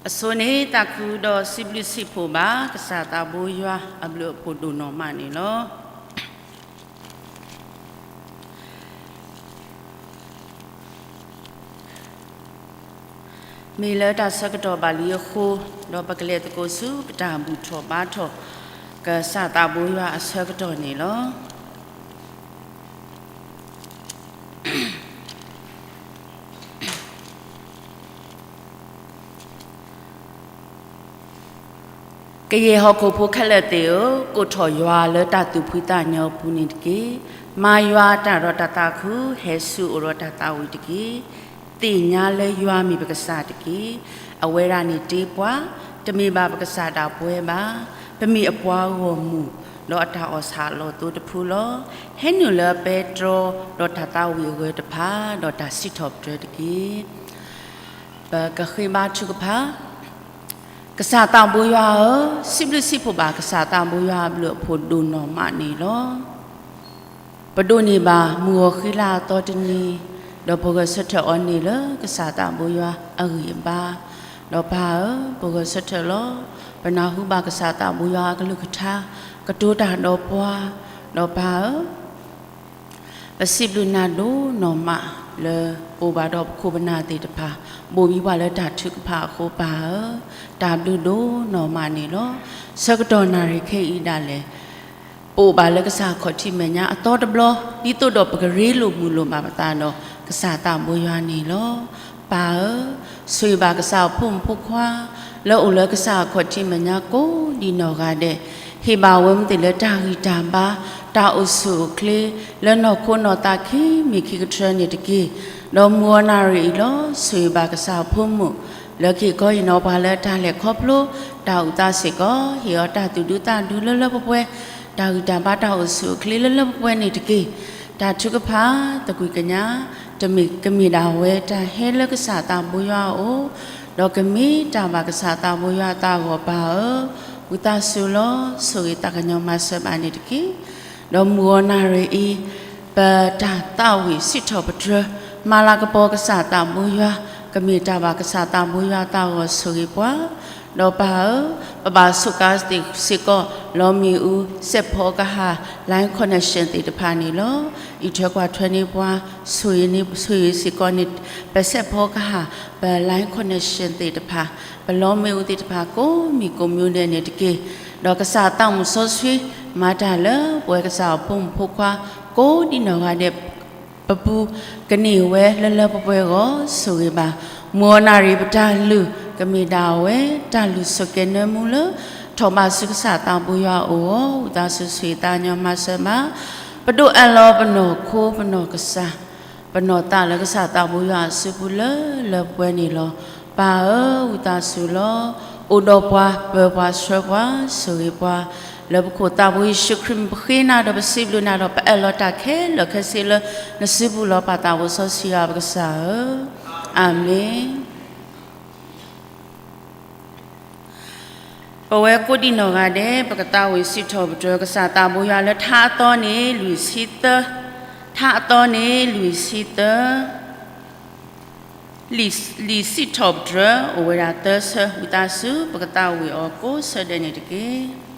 အဆိန့ၣ် သးခုဒီးစံးဘျုးစံးဖှိၣ်ဘၣ် ကစၢ်သးဘိယွၤအဘျုးအဖှိၣ်ဒိၣ်နီၢ်မးန့ၣ်လီၤ. မ့ၢ်လၢတၢ်ဆၢကတီၢ်ဘၣ်လံအဃိ, ဒီးပကလဲၤသကိးဆူပတၢ်ဘူၣ်ထီၣ်ဘါထီၣ် ကစၢ်သးဘိယွၤအဆၢကတီၢ်န့ၣ်လီၤ. ကယဲၢ်ဟီၣ်ခိၣ်ဖိခဲလၢာ်သ့ၣ်ဧၢ, ကိးထီၣ်ယွၤလၢတၢ်သူၣ်ဖှံသးညီအပူၤန့ၣ်တက့ၢ်. မၤယွၤတၢ်ဒီးတၢ်သးခု, ဟဲဆူအိၣ်ဒီးတၢ်သးဝံၣ်တက့ၢ်. သ့ၣ်ညါလၢယွၤမ့ၢ်ပကစၢ်တက့ၢ်. အဝဲဒၣ်န့ၣ်တ့ပှၤ, တမ့ၢ်ဘၣ်ပကစၢ်ဒၣ်ပဝဲဘၣ်. ပမ့ၢ်အပှၤဂီၢ်မုၢ်, ဒီးအတၢ်အီၣ်ဆၣ်အလီၢ်သိတဖုလီၤ. ဟဲနုာ်လၢအပဲတြီ, ဒီးတၢ်သးဝံၣ်အဂၢၢ်တဖၣ်, ဒီးတၢ်စံးထီၣ်ပတြၢၤတက့ၢ်. ပကဃ့ဘါထုကဖၣ်. ကစၢ်သးဘိယွၤဧၢ, စံးဘျုးစံးဖှိၣ်ဘၣ်ကစၢ်သးဘိယွၤအဘျုးအဖှိၣ်ဒိၣ်နီၢ်မးန့ၣ်လီၤ. ပဒိးန့ၢ်ဘၣ်မုၢ်ဂီၤဃံလၤအသီတနံၤ, ဒီးပဂဲၤဆၢထၢၣ်အီၤန့ၣ်လၢကစၢ်သးဘိယွၤအဂံၢ်အဘါ, ဒီးပၢ်ဧၢ, ပဂဲၤဆၢထၢၣ်လီၤ. ပနၢ်ဟူဘၣ်ကစၢ်သးဘိယွၤအကလုၢ်ကထါ, ကတိၤတၢ်ဒီးပှၤ, ဒီးပၢ်ဧၢ, ပစံးဘျုးနၤဒိၣ်နီၢ်မးလၢ ပအိၣ်ဘၣ်ဒီးပခိၣ်ပနၢ်သ့ၣ်တဖၣ်, ဘိၣ်ဘံပှၤလၢတၢ်ထုကဖၣ်အဃိပၢ်ဧၢ, တၢ်ဘျုးဒိၣ်နီၢ်မးန့ၣ်လီၤ. ဆၢကတီၢ်နၣ်ရံၣ်ခဲအံၤဒၣ်လဲာ် ပအိၣ်ဘၣ်လၢကစၢ်ခီၣ်ထံးမဲာ်ညါအသီတဘျီ, ဒ်သိးဒီးပကရ့လိာ်မုာ်လိာ်ဘၣ်ပသးဒီးကစၢ်သးဘိယွၤန့ၣ်လီၤ. ပၢ်ဧၢ, ဆိၣ်ဂ့ၤဘၣ်ကစၢ်အဖိမုၣ်ဖိခွါ လၢအိၣ်လၢကစၢ်အခီၣ်ထံးမဲာ်ညါကိးဒံနီၢ်ဂၤဒဲး, ဟ့ၣ်ဘၣ်ဝဲမ့ၢ်သ့ၣ်လၢတၢ်ဂံၢ်တၢ်ဘါ, တၢ်အိၣ်ဆူၣ်အိၣ်ချ့, လၢနီၢ်ခိနီၢ်သးခံမံၤခံကတြၢၤန့ၣ်တက့ၢ်. ဒီးမုၢ်အီၤနၣ်ရံၣ်အံၤလီၤ, ဆိၣ်ဂ့ၤဘၣ်ကစၢ်အဖိမုၣ် လၢက့ၤကီယနီၢ်ပှၤလၢတၢ်လဲၤခီဖျိတၢ်အုၣ်သးစ့ၢ်ကီး, ဟ့ၣ်အီၤတၢ်သူၣ်ဒူသးဒူလၢလၢပှဲၤပှဲၤ, တၢ်ဂံၢ်တၢ်ဘါတၢ်အိၣ်ဆူၣ်အိၣ်ချ့လၢလၢပှဲၤပှဲၤန့ၣ်တက့ၢ်. တၢ်ထုကဖၣ်သကွံၢ်ကညး တမ့ၢ်ကမ့ၢ်ဒၣ်ဝဲတၢ်ဟဲလၢကစၢ်သးဘိယွၤအအိၣ်, ဒီးကမ့ၢ်တၢ်ဘၣ်ကစၢ်သးဘိယွၤအသးအဂီၢ်ပၢ်ဧၢ, ဝံသးစူၤလီၤ, ဆိၣ်ဂ့ၤသးကညီၤမၤစၢၤဘၣ်န့ၣ်တက့ၢ်. ဒီးမုၢ်ဂီၤနၣ်ရံၣ်အံၤ ပတၢ်သးဝံၣ်စံးထီၣ်ပတြၢၤ မၤလၤကပီၤကစၢ်သးဘိယွၤ, ကမ့ၢ်တၢ်ဘၣ်ကစၢ်သးဘိယွၤအသးအဂီၢ်ဆိၣ်ဂ့ၤပှၤ, ဒီးပၢ်ဧၢ, ပဘၣ်စူးကါသ့ၣ်စ့ၢ်ကီး လီမ့ၣ်အူ စဲးဖီကဟၣ် line connection သ့ၣ်တဖၣ်န့ၣ်လီၤ. အံးထွဲကွၢ်ထွဲန့ၢ်ပှၤ, ဆိၣ်ဂ့ၤန့ၣ် ဆိၣ်ဂ့ၤစ့ၢ်ကီးန့ၣ် ပစဲးဖီကဟၣ် ပ line connection သ့ၣ်တဖၣ်, ပလီမ့ၣ်အူသ့ၣ်တဖၣ်ကိးမံၤကိးမံၤဒဲးန့ၣ်တက့ၢ်. ဒီးကစၢ်သးမုၣ်စီဆှံ မၤတၢ်လၢပဝဲကစၢ်အဖိမုၣ်ဖိခွါ ကိးဒံနီၢ်ဂၤဒဲး ပပူၤ ကန့ၢ်ဝဲလၢလၢပှဲၤပှဲၤအဂီၢ် ဆိၣ်ဂ့ၤဘၣ်. မုၢ်ဂီၤနၣ်ရံၣ်ပတၢ်လုၢ် ကမ့ၢ်ဒၣ်ဝဲ တၢ်လုၢ်ဆိၣ်ကဲၤနၢမူလၢ ထီၣ်ဘးဆူကစၢ်သးဘိယွၤအအိၣ်အဂီၢ် ဝံသးစူၤဆိၣ်ဂ့ၤသးကညီၤမၤစၢၤဘၣ်. ပဒိးအၢၣ်လီၤပနီၢ်ခိပနီၢ်ကစၢ် ပနီၢ်သးလၢကစၢ်သးဘိယွၤအစုပူၤလၢလၢပှဲၤပှဲၤန့ၣ်လီၤ. ပၢ်ဧၢ, ဝံသးစူၤလီၤ. အိၣ်ဒီးပှၤ, ပၢၤပှၤဆှၢပှၤ, ဆိၣ်ဂ့ၤပှၤ, လၢပခိၣ်သးဘိယ့ၣ်ၡူးခရံာ် ပဃ့နၤဒီးပစံးဘျုးနၤဒီး ပအၢၣ်လီၤတၢ်ခဲလၢာ်ခဲဆ့လၢ နစုပူၤလီၤ. ပၢ်သးဘိစီဆှံယွၤပကစၢ်ဧၢ, အၤမ့ၣ်. ပဝဲကိးဒံနီၢ်ဂၤဒဲး ပကသးဝံၣ်စံးထီၣ်ပတြၢၤကစၢ်သးဘိယွၤလၢထါအသီန့ၣ် လွံၢ်ဆံသၢ, ထါအသီန့ၣ်လွံၢ်ဆံသၢ, လံာ်စံးထီၣ်ပတြၢၤ အိၣ်ဝဲဒၣ်သၢဆၢ ဝံသးစူၤ ပကသးဝံၣ်အီၤကိးဆၢဒဲးန့ၣ်တက့ၢ်.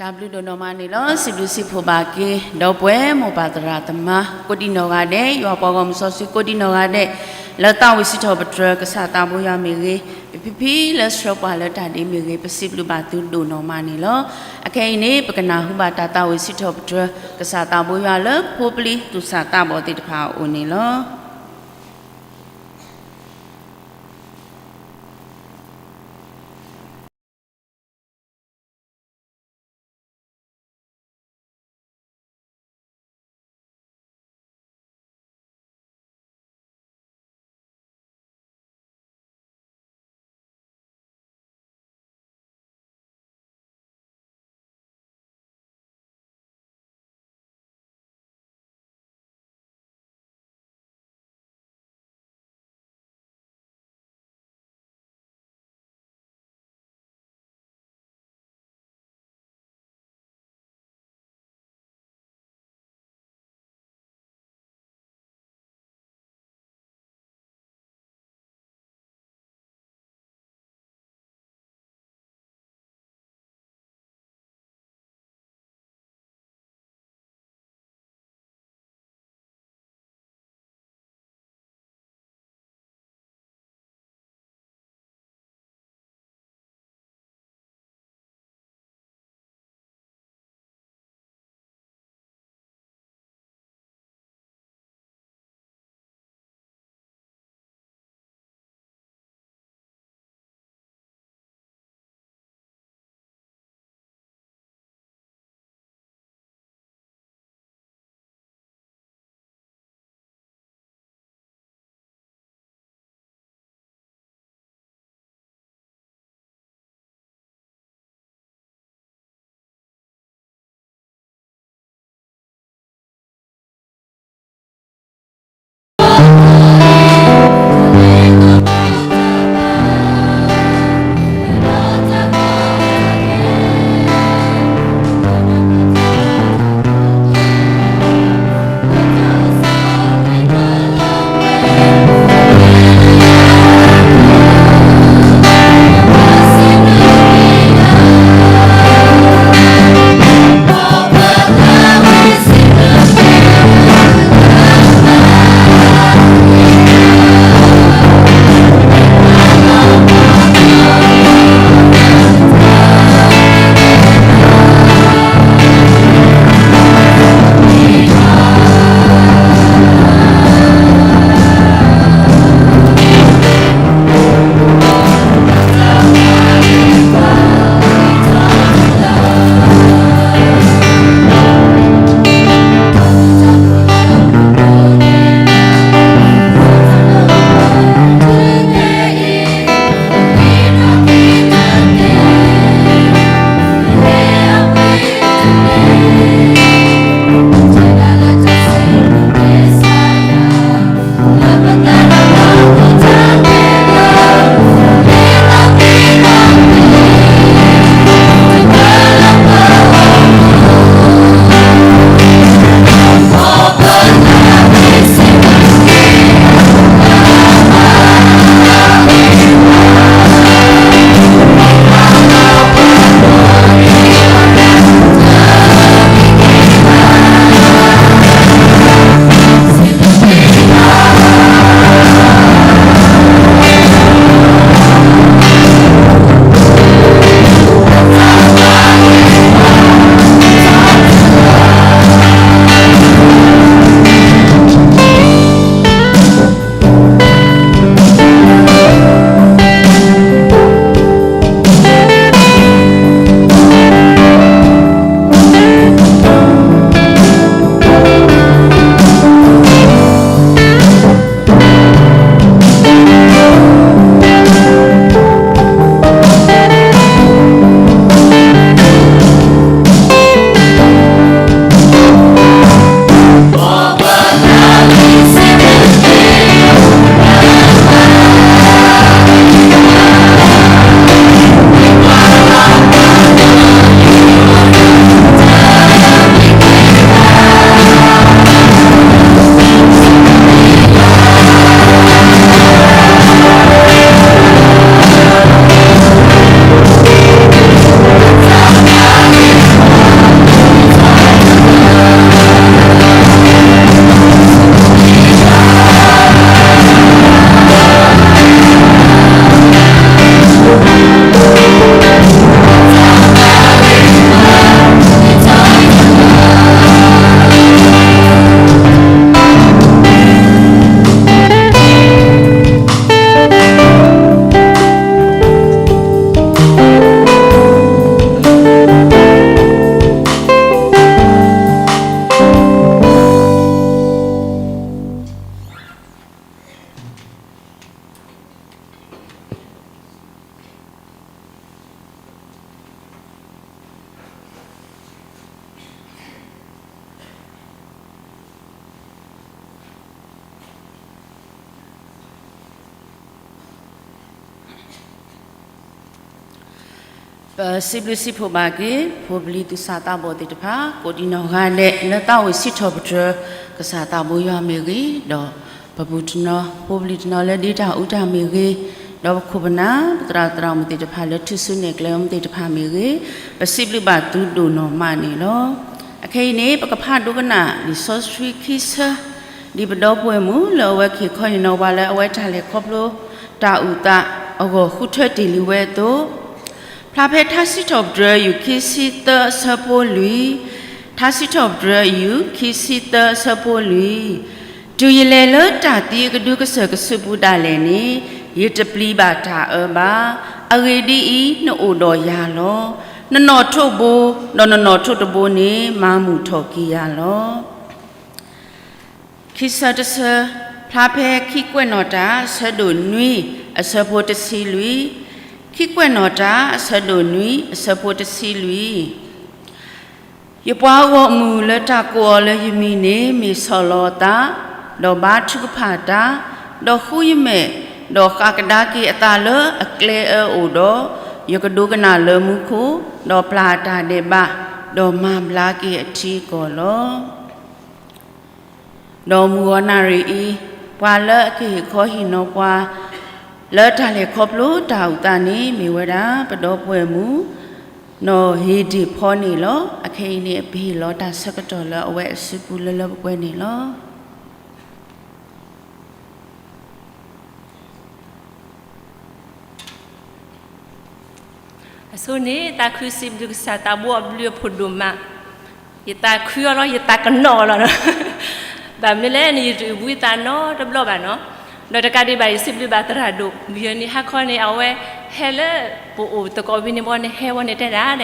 တၢ်ဘျုးဒိၣ်နီၢ်မးန့ၣ်လီၤ. စံးဘျုးစံးဖှိၣ်ဘၣ်က့ၤ ဒီပုၢ်ဝဲၢ်မိၢ်ပၢ်သရၣ်သမါ ကိးဒံနီၢ်ဂၤဒဲး, ယွၤပှၤဂီၢ်မုၢ်စီဆှံကိးဒံနီၢ်ဂၤဒဲး, လၢသးဝံၣ်စံးထီၣ်ပတြၢၤ ကစၢ်သးဘိယွၤမ့ၢ်ဂ့ၤ, ပဖံဖံလၢဆှၢပှၤလၢတၢ်ဒ့မ့ၢ်ဂ့ၤ, ပစံးဘျုးဘၣ်သုဒိၣ်နီၢ်မးန့ၣ်လီၤ. အခဲအံၤန့ၣ် ပကနၢ်ဟူဘၣ်တၢ်သးဝံၣ်စံးထီၣ်ပတြၢၤ ကစၢ်သးဘိယွၤလၢ ဖိပျံၤသူၣ်စၢ်သးဘီၣ်သ့ၣ်တဖၣ်အအိၣ်န့ၣ်လီၤ. ပစံးဘျုးစံးဖှိၣ်ဘၣ်က့ၤ ဖိပလံၤသူၣ်စၢ်သးဘီၣ်သ့ၣ်တဖၣ် ကိးဒံးနီၢ်ဂၤဒဲး လၢသးဝံၣ်စံးထီၣ်ပတြၢၤ ကစၢ်သးဘိယွၤမ့ၢ်ဂ့ၤ, ဒီးပပူၤတနီၤ ဖိပလံၤတနီၤလၢဒ့တၢ်အူတၢ်မ့ၢ်ဂ့ၤ, ဒီးပခိၣ်ပနၢ် ပသရၣ်သရၣ်မုၣ်သ့ၣ်တဖၣ်လၢထူၣ်စုနဲၣ်ကျဲမုၢ်သ့ၣ်တဖၣ်မ့ၢ်ဂ့ၤ, ပစံးဘျုးဘၣ်သုဒိၣ်နီၢ်မးန့ၣ်လီၤ. အခဲအံၤန့ၣ် ပကဖးဒိကနၣ်လံာ်စီဆှံခံဆၢ ဒ်ပဒီပုၢ်ဝဲၢ်မုၣ်လၢအဝဲကဟ့ၣ်ခီဟ့ၣ်နီၤပှၤလၢအဝဲတၢ်လဲၤခီဖျိတၢ်အုၣ်သးအဂီၢ်ဃုထၢတ့ၢ်လံဝဲအသိး, ဖျါဖဲထါစံးထီၣ်ပတြၢၤ ယူၢ်ခံဆံသၢအဆၢဖိလွံၢ်, ထါစံးထီၣ်ပတြၢၤ ယူၢ်ခံဆံသၢအဆၢဖိလွံၢ်, တုၤယလဲၤလၢတၢ်သံအကဒုကစၢၢ်ကစုပူၤဒၣ်လဲာ်န့ၣ်, ယတပျံၤဘၣ်တၢ်အၢဘၣ်. အဂ့ၢ်ဒ်အံၤ, နအိၣ်ဒီးယၤလီၤ. နနီၣ်ထိးဘိ, ဒီးနနီၣ်ထိးတဘိန့ၣ် မၤမုာ်ထီၣ်က့ၤယၤလီၤ. ခံဆၢတဆၢ, ဖျါဖဲခံကွဲးနီၣ်တၢ် အဆၢဒိၣ်နွံ အဆၢဖိတဆံလွံၢ်, ခံကွဲးနီၣ်တၢ် အဆၢဒိၣ်နွံ အဆၢဖိတဆံလွံၢ်, ယပှၤဂီၢ်မုၢ်လၢတၢ်ကိးအီၤလၢယမံၤန့ၣ် မ့ၢ်ဆီၣ်လီၤအသး, ဒီးဘါထုကဖၣ်တၢ်, ဒီးဃုယမဲာ်, ဒီးဃးကဒါက့ၤအသးလၢအကျဲအၢအိၣ်ဒီး, ယကဒိကနၣ်လၢမူခိၣ်, ဒီးပျၢ်အတၢ်ဒဲးဘး, ဒီးမၤဘျါက့ၤအထံအကီၢ်လီၤ. ဒီးမုၢ်ဂီၤနၣ်ရံၣ်အံၤ, ပှၤလၢအကဟ့ၣ်ခီဟ့ၣ်နီၤပှၤ လၢတၢ်လဲၤခီဖျိတၢ်အုၣ်သးန့ၣ် မ့ၢ်ဝဲဒၣ် ပဒီပုၢ်ဝဲၢ်မုၣ် နီၢ်ဟ့ၣ်ဒ့ၣ်ဖီန့ၣ်လီၤ. အခဲအံၤန့ၣ် ပဟ့ၣ်လီၤတၢ်ဆၢကတီၢ်လၢအဝဲအစုပူၤလၢလၢပှဲၤပှဲၤန့ၣ်လီၤ. အဆိန့ၣ် သးခုစံးဘျုးကစၢ်သးဘိအဘျုးအဖှိၣ်ဒိၣ်မး, ယသးခုအီၤလီၤ, ယသးကနီၣ်အီၤလီၤ. ဘၣ်မနုၤလဲၣ်န့ၣ် ယတအုၣ်ဘှံးသးနီတဘျီဘၣ်နီၤ. ဒီးတကးဒံးဘၣ် ယစံးဘျုးဘၣ်သရၣ်ဒိၣ် မုၢ်ယဲန့ၣ် ဟါခီန့ၣ် အဝဲဟဲလၢ ပအိၣ်သကိးဝံၤန့ၣ်ဘီန့ၣ် ဟဲဝဲန့ၣ်တဲဒၣ်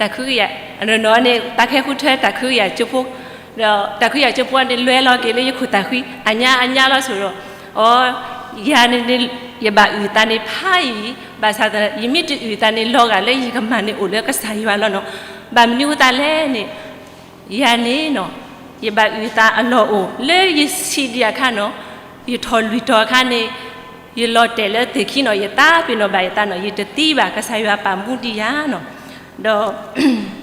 တၢ်ခုကယၤ အနီၢ်နီၢ်န့ၣ် သးကဟဲဃုထၢတၢ်ခုကယၤကၠိဖိ, ဒီးတၢ်ခုကယၤကၠိဖိန့ၣ် လဲၤလီၤက့ၤလၢယခိၣ်သးဃံ အညါအညါလီၤဆိးဒီး, အီ ယၤန့ၣ်န့ၣ် ယဘၣ်အုၣ်သးန့ၣ်ဖးယံာ်, ဘၣ်ဆၣ်သနာ် ယမ့ၢ်တအုၣ်သးန့ၣ် လီၤဂာ်လၢယကမၤန့ၢ်အိၣ်လၢကစၢ်ယွၤလီၤနီၤ. ဘၣ်မနုၤအဃိသတးလဲၣ်န့ၣ်, ယၤန့ၣ်နီၤ, ယဘၣ်အုၣ်သးအလီၢ်အိၣ် လၢယဆံးဒံးအခါနီၤ, ယထီၣ်လွံၢ်တီၤအခါန့ၣ်, ယလီၤတဲာ်လၢသ့ၣ်ခံနီၤ, ယသးပ့ၤနီၣ်ဘၣ်ယသးနီၤ, ယတသံဘၣ် ကစၢ်ယွၤပာ်မူဒံးယၤနီၤ. ဒီး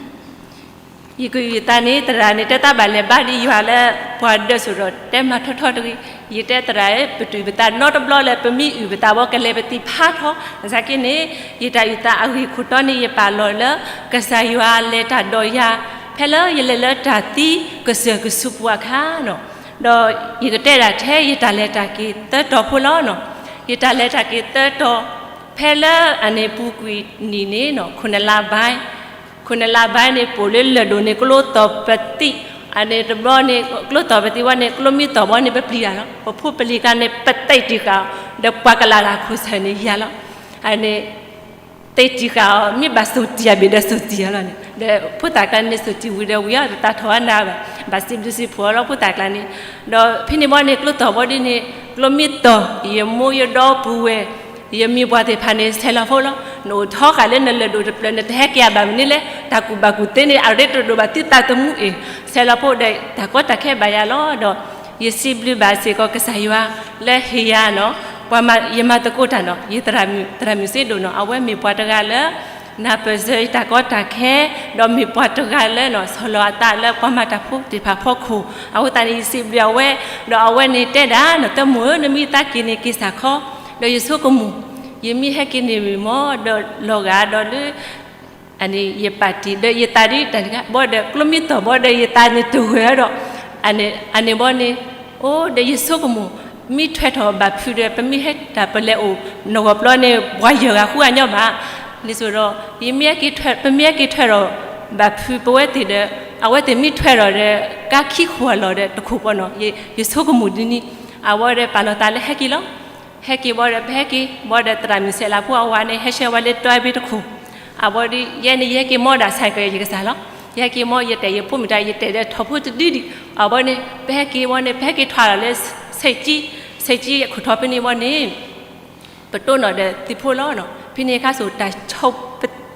ယကအုၣ်ယသးန့ၣ် သရၣ်န့ၣ် တဲသးဘၣ်လဲၤဘါဒံးယွၤလၢပှၤဒၢးဆိးဒီး တဲမၤထီထီတဂ့ၤ, ယတဲသရၣ်ဧၢ ပတအုၣ်ပသးနီတဘျီလၢ ပမ့ၢ်အုၣ်ပသးဘီ ကလဲၤပသံဖးထီ, ဘၣ်ဆၣ်က့န့ၣ် ယတၢ်အုၣ်သးအဂ့ၢ်ခိၣ်တီန့ၣ် ယပာ်လီၤလၢ ကစၢ်ယွၤလဲၤတၢ်ဒီးယၤ ဖဲလၢယလဲၤလၢတၢ်သံကစၢၢ်ကစုပူၤအခါနီၤ, ဒီးယကတဲဒၣ်ထဲယတၢ်လဲၤတၢ်က့ၤသၢတီၤဖိလီၤနီၤ, ယတၢ်လဲၤတၢ်က့ၤသၢတီၤ, ဖဲလၢအန့ၣ်ပူၤကွံာ်နံၣ်န့ၣ်နီၤ ခိၣ်နလါဘါ ခိၣ်နလါဘါန့ၣ် ပိာ်လၢလၢၢ်ဒိၣ်န့ၣ် ကျိသီၣ်ပသံး, အန့ၣ်တဘျီန့ၣ် ကျိသီၣ်ပသံးဝဲန့ၣ် ကျိမ့ၢ်သီၣ်ဘီန့ၣ် ပပျံၤတၢ်လီၤ. ပဖိပလံၤကျါန့ၣ် ပသံးတံၢ်ဃာ်အီၤ, ဒီးပှၤကလၤလၢ်ခိၣ်ဆၢၣ်န့ၣ်ယၤလီၤ. အန့ၣ် သံးတံၢ်ဃာ်အီၤ မ့ၢ်ဘၣ်စိာ်တံၢ်အဘ့ၣ်ဒီးစိာ်တံၢ်အီၤလီၤန့ၣ်, ဒီးဖိသၣ်ကျါန့ၣ်စိာ်တံၢ်ဝံၤဒီးဝံၤအီၤ တသးထီၣ်ဝဲနၤဘၣ်, ဘၣ်စံးဘျုးစံးဖှိၣ်အီၤလီၤ ဖိသၣ်ကျါန့ၣ်. ဒီးဖဲန့ၣ်ဘီန့ၣ် ကျိသီၣ်ဘီဒ်န့ၣ် ကျိမ့ၢ်သီၣ် ယမိၢ်ယဒီပုၢ်ဝဲၢ် ယမံၤပှၢ်သ့ၣ်တဖၣ်န့ၣ် ဆဲးလီၤဖိလီၤ. နအိၣ်ထီဃာ်လၢနလၢၢ်ဒိၣ်တဖျၢၣ် နတဟဲက့ၤဘၣ်မနုၤလဲၣ်, တၢ်ကူၣ်ဘၣ်ကူၣ်သ့န့ၣ် အရ့တဒိၣ်ဘၣ်သုသးသမူအံၤ, ဆဲးလီၤဖိဒီးတၢ်ကီတၢ်ခဲဘၣ်ယၤလီၤ. ဒီးယစံးဘျုးဘၣ်စ့ၢ်ကီးကစၢ်ယွၤလၢဟ့ၣ်ယၤနီၤ, ပှၤမၤ ယမၤသကိးတၢ်နီၤ, ယသရၣ်မုၣ် သရၣ်မုၣ်စ့ဒိၣ်နီၤ, အဝဲမ့ၢ်ပှၤတဂၤလၢ နၢ်ပၢၢ်စၢၤယတၢ်ကီတၢ်ခဲ, ဒီးမ့ၢ်ပှၤတဂၤလၢနီၤ ဆီၣ်လီၤအသးလၢပှၤမၤတၢ်ဖိသ့ၣ်တဖၣ်ဖီခိၣ်, အဃိသတးန့ၣ် ယစံးဘျုးအဝဲ, ဒီးအဝဲန့ၣ်တဲဒၣ်နီၤ သၢမိၢ်ဧၢ နမ့ၢ်သးက့ၤန့ၣ် က့ၤစၢ်ခီ, ဒီးယဆိကမိၣ်, ယမ့ၢ်ဟဲက့ၤန့ၣ်မ့ၢ်မီၢ် ဒီးလီၤဂာ်ဒီးလၢ အန့ၣ်ယပာ်တံၢ်ဒီးယသးဒ်တၢ်တဂၤဘီဒီး ကျိမ့ၢ်သီၣ်ဘီဒီးယသးန့ၣ်တဂၢၢ်ဒီး, အန့ၣ်ဘီန့ၣ်, အိၣ်ဒီးယဆိကမိၣ်, မ့ၢ်ထွဲထီၣ်ဘၣ်ဖုးဒီး ပမ့ၢ်ဟဲတၢ်ပလဲၤအိၣ် နီၢ်ဂီၤပျီန့ၣ် ပှၤယၢၢ်ဂၤဃုဂၤညီဘၣ်, န့ၣ်ဆိးဒီး ယမ့ၢ်ဟဲက့ၤထွဲ ပမ့ၢ်ဟဲက့ၤထွဲထီၣ်ဘၣ်ဖုးပဝဲသ့ၣ်ဒီး, အဝဲသ့ၣ်မ့ၢ်ထွဲထီၣ်ဒီး ကါခံခိၣ်အလီၢ်ဒီးတခိၣ်ပီနီၤ, ယဆိကမိၣ်ဒ်န့ၣ်, အဝဲဒီးပာ်လီၤသးလၢဟဲက့ၤလီၤ. ဟဲက့ၤဘီဒီး ပဟဲက့ၤဘီဒီး သရၣ်မုၣ်ဆဲးလီၤဖိအဝၤန့ၣ် ဟဲဆှၢဝဲလၢတွဲဘ့ၣ်တခိၣ်, အဘီဒီး ယဲန့ၣ် ယဟဲက့ၤမီၢ်ဒၣ်ဆၢက့ၤယကစၢ်လီၤ. ယဟဲက့ၤမီၢ် ယတဲယဖိမုၣ်တၢ် ယတဲဒီးထီၣ်ဖိတဒုဒံး, အဘီန့ၣ် ပဟဲက့ၤဘီန့ၣ် ပဟဲက့ၤထွဲထီၣ်လၢ ဆဲးကၠံ, ဆဲးကၠံအခိၣ်ထီၣ်ဖဲန့ၣ်ဘီန့ၣ် ပတိၢ်နီၣ်ဒီးသုးဖိလီၤနီၤ, ဖဲန့ၣ်ခါစိၤတၢ်ဆိပသံနီၤ, ဒီး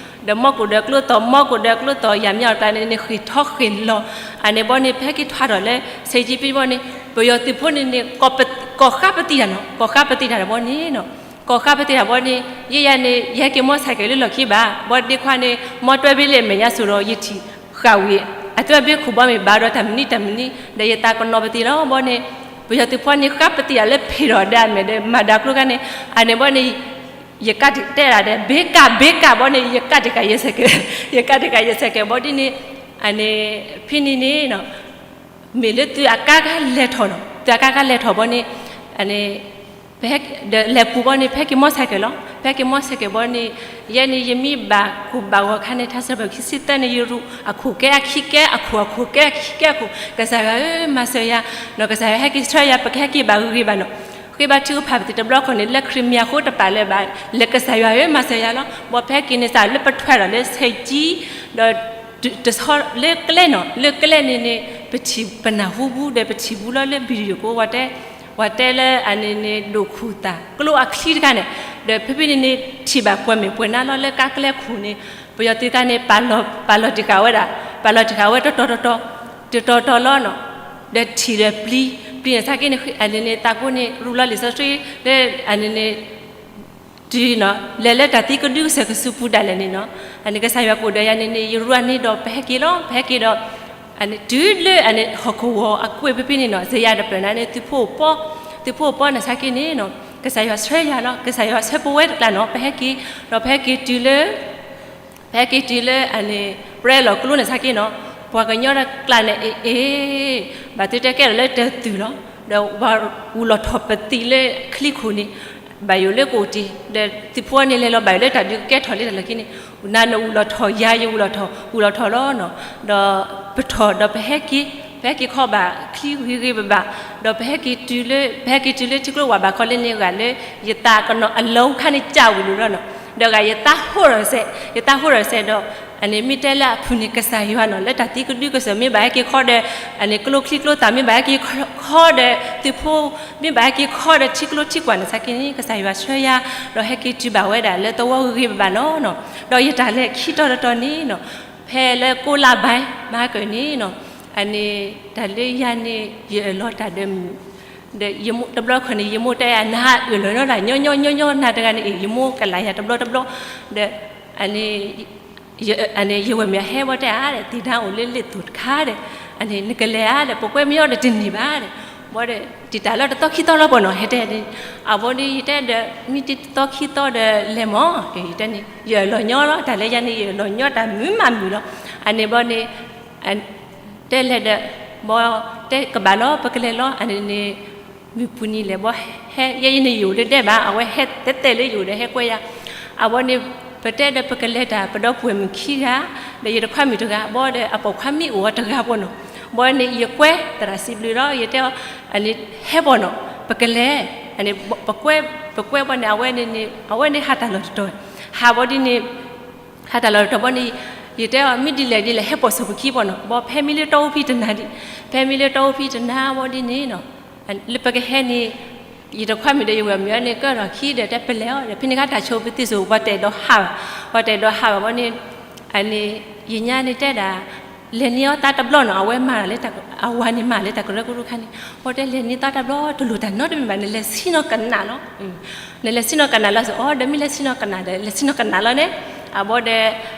မီၢ်ကိၣ်ဒီးကျိသီၣ် မီၢ်ကိၣ်ဒီးကျိသီၣ် ယၤမ့ၢ်အီၤကျါန့ၣ် န့ၣ်ဃ့ၢ်ထီၣ်ဃ့ၢ်လီၤ, အန့ၣ်ဘီန့ၣ် ပဟဲက့ၤထွဲထီၣ်လၢ ဆဲးကၠံဖဲန့ၣ်ဘီန့ၣ် ပယီၤသုးဖိန့ၣ်န့ၣ် ကိးဃါပသံတၢ်နီၤ, ကိးဃါပသံတၢ်ဒီးဘီန့ၣ်နီၤ ကိးဃါပသ့ၣ်တၢ်ဘီန့ၣ် ယဲယၤန့ၣ် ယဟဲက့ၤမီၢ်ဆဲးကဲးလၢလီၢ်ခံဘၣ်, ဘီဒ့ခွါန့ၣ် မီၢ်တွဲဘ့ၣ်လၢအမဲာ်ညါစိၤဒီး ယထံၣ်ဃာ်ဝံၤ အသၢဘ့ၣ်ခူၣ်ဘီမ့ၢ်ဘၣ်ဒီးတၢ်မနံၤတၢ်မနံၤ ဒီးယသးကနီၤပသ့ၣ်လီၤဘီန့ၣ်, ပယီၤသုးဖိန့ၣ် ဃါပသ့ၣ်တၢ်လၢဖံးထီၣ်ဒီးအမဲာ်ဒီးမၤဒါကျိခါန့ၣ် အန့ၣ်ဘီန့ၣ် ယကးတတဲဒၣ်ဒီး ဘ့ကးဘ့ကးဘီန့ၣ် ယကးတကးယဲၢ်ဆဲးကဲး, ယကးတကးယဲၢ်ဆဲးကဲးဘီဒ်န့ၣ်, အန့ၣ် ဖဲန့ၣ်န့ၣ် မ့ၢ်လၢသုးအကါခါလဲၤထီၣ်နီၤ, သုးအကါခါလဲၤထီၣ်ဘီန့ၣ်, အန့ၣ် ဒီးလဲၤပူၤဘီန့ၣ် ပဟဲက့ၤမီၢ်ဆဲးကဲးလီၤ. ပဟဲက့ၤမီၢ်ဆဲးကဲးဘီန့ၣ်, ယဲန့ၣ် ယမ့ၢ်ဘၣ်ကိၢ်ဘၣ်ဂီၤခါန့ၣ် ထါစံးပတြၢၤခံဆံသၢန့ၣ် ယရူးအခိၣ်ကဲအခံကဲအခိၣ် အခိၣ်ကဲအခံကဲအခိၣ်, ကစၢ်ယွၤဧၢ မၤစၢၤယၤ, နီၢ်ကစၢ်ယွၤဟဲက့ၤဆှၢယၤ ပကဟဲက့ၤဘၣ်ဂ့ၤဂ့ၤဘၣ်နီၤ. ဃ့ဘါထုကဖၣ်ပသ့ၣ်တဘျီခီန့ၣ် လၢခရံာ်မံၤအဃိတပာ်လၢၤဘၣ်, လဲၤကစၢ်ယွၤဧၢ မၤစၢၤယၤလီၤ. ဘီဖဲက့ၤန့ၣ်စးလၢပထွဲဒီးလၢဆဲးကံ, ဒီး တဆီလၢကျဲနီၤ, လၢကျဲန့ၣ်န့ၣ် ပထံၣ်ပနၢ်ဟူဘူးဒီးပထံၣ်ဘူးလီၤလၢ video ကိးဝဲတဲ, ဝဲတဲလၢအန့ၣ်န့ၣ် ဒိၣ်ခူၣ်သၣ် ကျိအချံတခါန့ၣ်, ဒီးဖဲဖဲန့ၣ်န့ၣ် ထံၣ်ဘၣ်ကွဲမ့ၢ်ပှဲၤနါလီၤလၢကါကျဲခိၣ်န့ၣ်, ပယီၤသုးခါန့ၣ် ပာ်လီၤတံၢ်ဃာ်ဝဲဒၣ်, ပာ်လီၤတံၢ်ဃာ်ဝဲတတီၤတတီၤ, တတီၤတီၤလီၤနီၤ, ဒီးထံၣ်ဒီးပျံၤ, ပျံၤန့ၣ်ဆါက့န့ၣ် အန့ၣ်န့ၣ် သးကိးန့ၣ် ရူးလီၤလံာ်စီဆှံ လၢအန့ၣ်န့ၣ် တုၤနီၤ လဲၤလၢတၢ်သံကဒုကစၢၢ်ကစုပူၤဒၣ်လဲာ်န့ၣ်နီၤ, အန့ၣ်ကစၢ်ယွၤကအိၣ်ဒီးယၤန့ၣ်န့ၣ် ယရူးအန့ၣ်ဒီးပဟဲက့ၤလီၤ, ပဟဲက့ၤဒီး တုၤလၢအန့ၣ်ဟီၣ်ခိၣ်ဂီၤအကွဲၢ်ဖဲဖဲန့ၣ်နီၤ စ့ယၤတပၢၢ်နၤန့ၣ် သုးဖိအိၣ်ပီ, သုးဖိအိၣ်ပီန့ၣ်ဆါက့န့ၣ်နီၤ ကစၢ်ယွၤဆှၢယၤလီၤ, ကစၢ်ယွၤဆှၢပဝဲတကျါနီၤ ပဟဲက့ၤ, ဒီးပဟဲက့ၤတုၤလၢ ပဟဲက့ၤတုၤလၢအန့ၣ် ပရဲလီၤကျိန့ၣ်ဆါက့နီၤ, ပှၤကညီတကျါန့ၣ် အ့ၣ်အ့ၣ်, ဘၣ်သုတဲကဲထီၣ်လၢတၢ်သုးလီၤ, ဒီးဝဲအူလီၤထီၣ်ပသံးလၢချံခိၣ်န့ၣ်, ဘၣ်ယိၣ်လၢကအိၣ်တ့ၢ်, ဒီးသုးဖိန့ၣ်လဲၤလီၤဘၣ်ယိၣ်လၢတၢ်ဒုးကဲထီၣ်လၢတၢ်လီၢ်ခံန့ၣ်, နၤနအူလီၤထီၣ် ယၤယအူလီၤထီၣ် အူလီၤထီၣ်လီၤနီၤ, ဒီးပထီၣ်ဒီးပဟဲက့ၤ, ပဟဲက့ၤခီဘၣ်ချံဂ့ၤဂ့ၤဘၣ်ဘၣ်, ဒီးပဟဲက့ၤတုၤလၢ ပဟဲက့ၤတုၤလၢထံကျိဝးဘၣ်ခီလၢန့ၣ်ဂၤလၢ ယသးကနီၤအလီၢ်ခါန့ၣ်ကၢ်ဝံၤလီၤနီၤ, ဒီးဂၤယသးဟိထီၣ်စဲး, ယသးဟိထီၣ်စဲးဒီး အန့ၣ်မ့ၢ်တဲလၢအဖုၣ်န့ၣ် ကစၢ်ယွၤနီၤ လၢတၢ်သံကဒုကစၢၢ်မ့ၢ်ဘၣ်ဟဲက့ၤခီဒီး အန့ၣ်ကျိချံကျိသၣ်မ့ၢ်ဘၣ်ဟဲက့ၤခီဒီး သုးဖိမ့ၢ်ဘၣ်ဟဲက့ၤခီဒီးထံကျိထံကွၢ်န့ၣ်ဆါက့န့ၣ် ကစၢ်ယွၤဆှၢယၤ ဒီးဟဲက့ၤတုၤဘၣ်ဝဲဒၣ်လၢသဝီဂ့ၤဂ့ၤဘၣ်ဘၣ်လီၤနီၤ, ဒီးယတၢ်လဲၤခံတီၤတတီၤန့ၣ်နီၤ, ဖဲလၢကိးလါဘၣ် မၤကၢၢ်န့ၣ်နီၤ, အန့ၣ် တၢ်လၢယၤန့ၣ် ယအၢၣ်လီၤတၢ်ဒီးမုၢ် ဒီးယမိၢ်တဘျီခီန့ၣ် ယမိၢ်တဲယၤ နဟးအၢၣ်လီၤညီတၢ်ညီညီညီညီနၤတဂၤန့ၣ်အံၤ ယမိၢ်ကလၢ်ယၤတဘျီတဘျီ, ဒီး အန့ၣ် ယဝဲၢ်မ့ၢ်ဟဲဘီတဲဧါဒီး သ့ၣ်တၢ်အိၣ်လၢလ့ၣ်သိၣ်တခါဒီး အန့ၣ် နကလဲၤဧါဒီး ပကွဲမ့ၢ်အီၤဒီးတန့ၢ်ဘၣ်ဒီး, ဘီဒီး တံာ်တာ်လၢတသီခံသီလီၤပီၤနီၤ ဟဲတဲန့ၣ်, အဘီဒီး ယတဲဒီး မ့ၢ်တသီခံသီဒီးလဲၤမီၢ် ယတဲန့ၣ် ယအၢၣ်လီၤညီလီၤ တၢ်လၢယၤန့ၣ် ယအၢၣ်လီၤညီတၢ်မုာ်မးမုာ်လီၤ, အန့ၣ်ဘီန့ၣ် တဲလဲၤဒီး ဘီတဲကဘၣ်လီၤ ပကလဲၤလီၤ အန့ၣ်န့ၣ် မုၢ်ပူၤနံၤလဲၣ် ဘီဟဲ ယဲယန့ၣ်ယအိၣ်လၢဒဲးဘၣ် အဝဲဟဲတဲတဲလၢယအိၣ်ဒီးဟဲကွဲယၤ, အဝဲန့ၣ် ပတဲဒီးပကလဲၤတၢ် ပဒီပုၢ်ဝဲၢ်မုၣ်ခံဂၤ ဒီးယတခွါမုၣ်တဂၤ ဘီဒီးအပိာ်ခွါမ့ၢ်အိၣ်အီၤတဂၤပီၤနီၤ, ဘီန့ၣ် ယကွဲ သရၣ်စံးဘျုးဒီး ယတဲအီၤ ဟဲပီၤနီၤ ပကလဲၤ ပကွဲ ပကွဲဘီန့ၣ် အဝဲန့ၣ် အဝဲန့ၣ်ဟးတၢ်လီၢ်တတီၤ ဟးဘီဒ်န့ၣ် ဟးတၢ်လီၢ်တတီၤဘီန့ၣ် ယတဲအီၤ မ့ၢ်ဒ်လဲၣ်ဒ်လဲၣ် ဟဲပိာ်ဆိၣ်ပခံပီၤနီၤ, ဘီဖဲမ့ၢ်လၢတီအူဖံတနၤဒံး ဖဲမ့ၢ်လၢတီအူဖံတနၤဘီဒ်န့ၣ်နီၤ လၢပကဟဲန့ၣ် ယတခွါမုၣ်ဒီးယဝဲၢ်မုၣ်န့ၣ် ကၢထီၣ်ခံဒီးတဲပလဲၤအီၤဒီး ဖဲန့ၣ်ခါတၢ်ဆိပသံၣ်စိၤ ပှၤတဲာ်ဒီးဟးဘၣ် ပှၤတဲာ်ဒီးဟးဘၣ်ဘီန့ၣ် အန့ၣ် ယညါန့ၣ်တဲဒၣ် လဲၤန့ၢ်အီၤသးတဘျီနီၤ အဝဲမၤလၢ အဝၤန့ၣ်မၤလၢတၢ်ကရၢကရိခါန့ၣ် ဘီတဲလဲၤန့ၢ်သးတဘျီ တလိၣ်တၢ်နီတမံၤဘၣ် နလဲၤဆံးနီၤကနၣ်လီၤ နလဲၤဆံးနီၤကနၣ်လီၤစ့ၢ် အီၤဒီးမ့ၢ်လဲၤဆံးနီၤကနၣ်ဒီး လဲၤဆံးနီၤကနၣ်လီၤန့ၣ် အဘီဒီး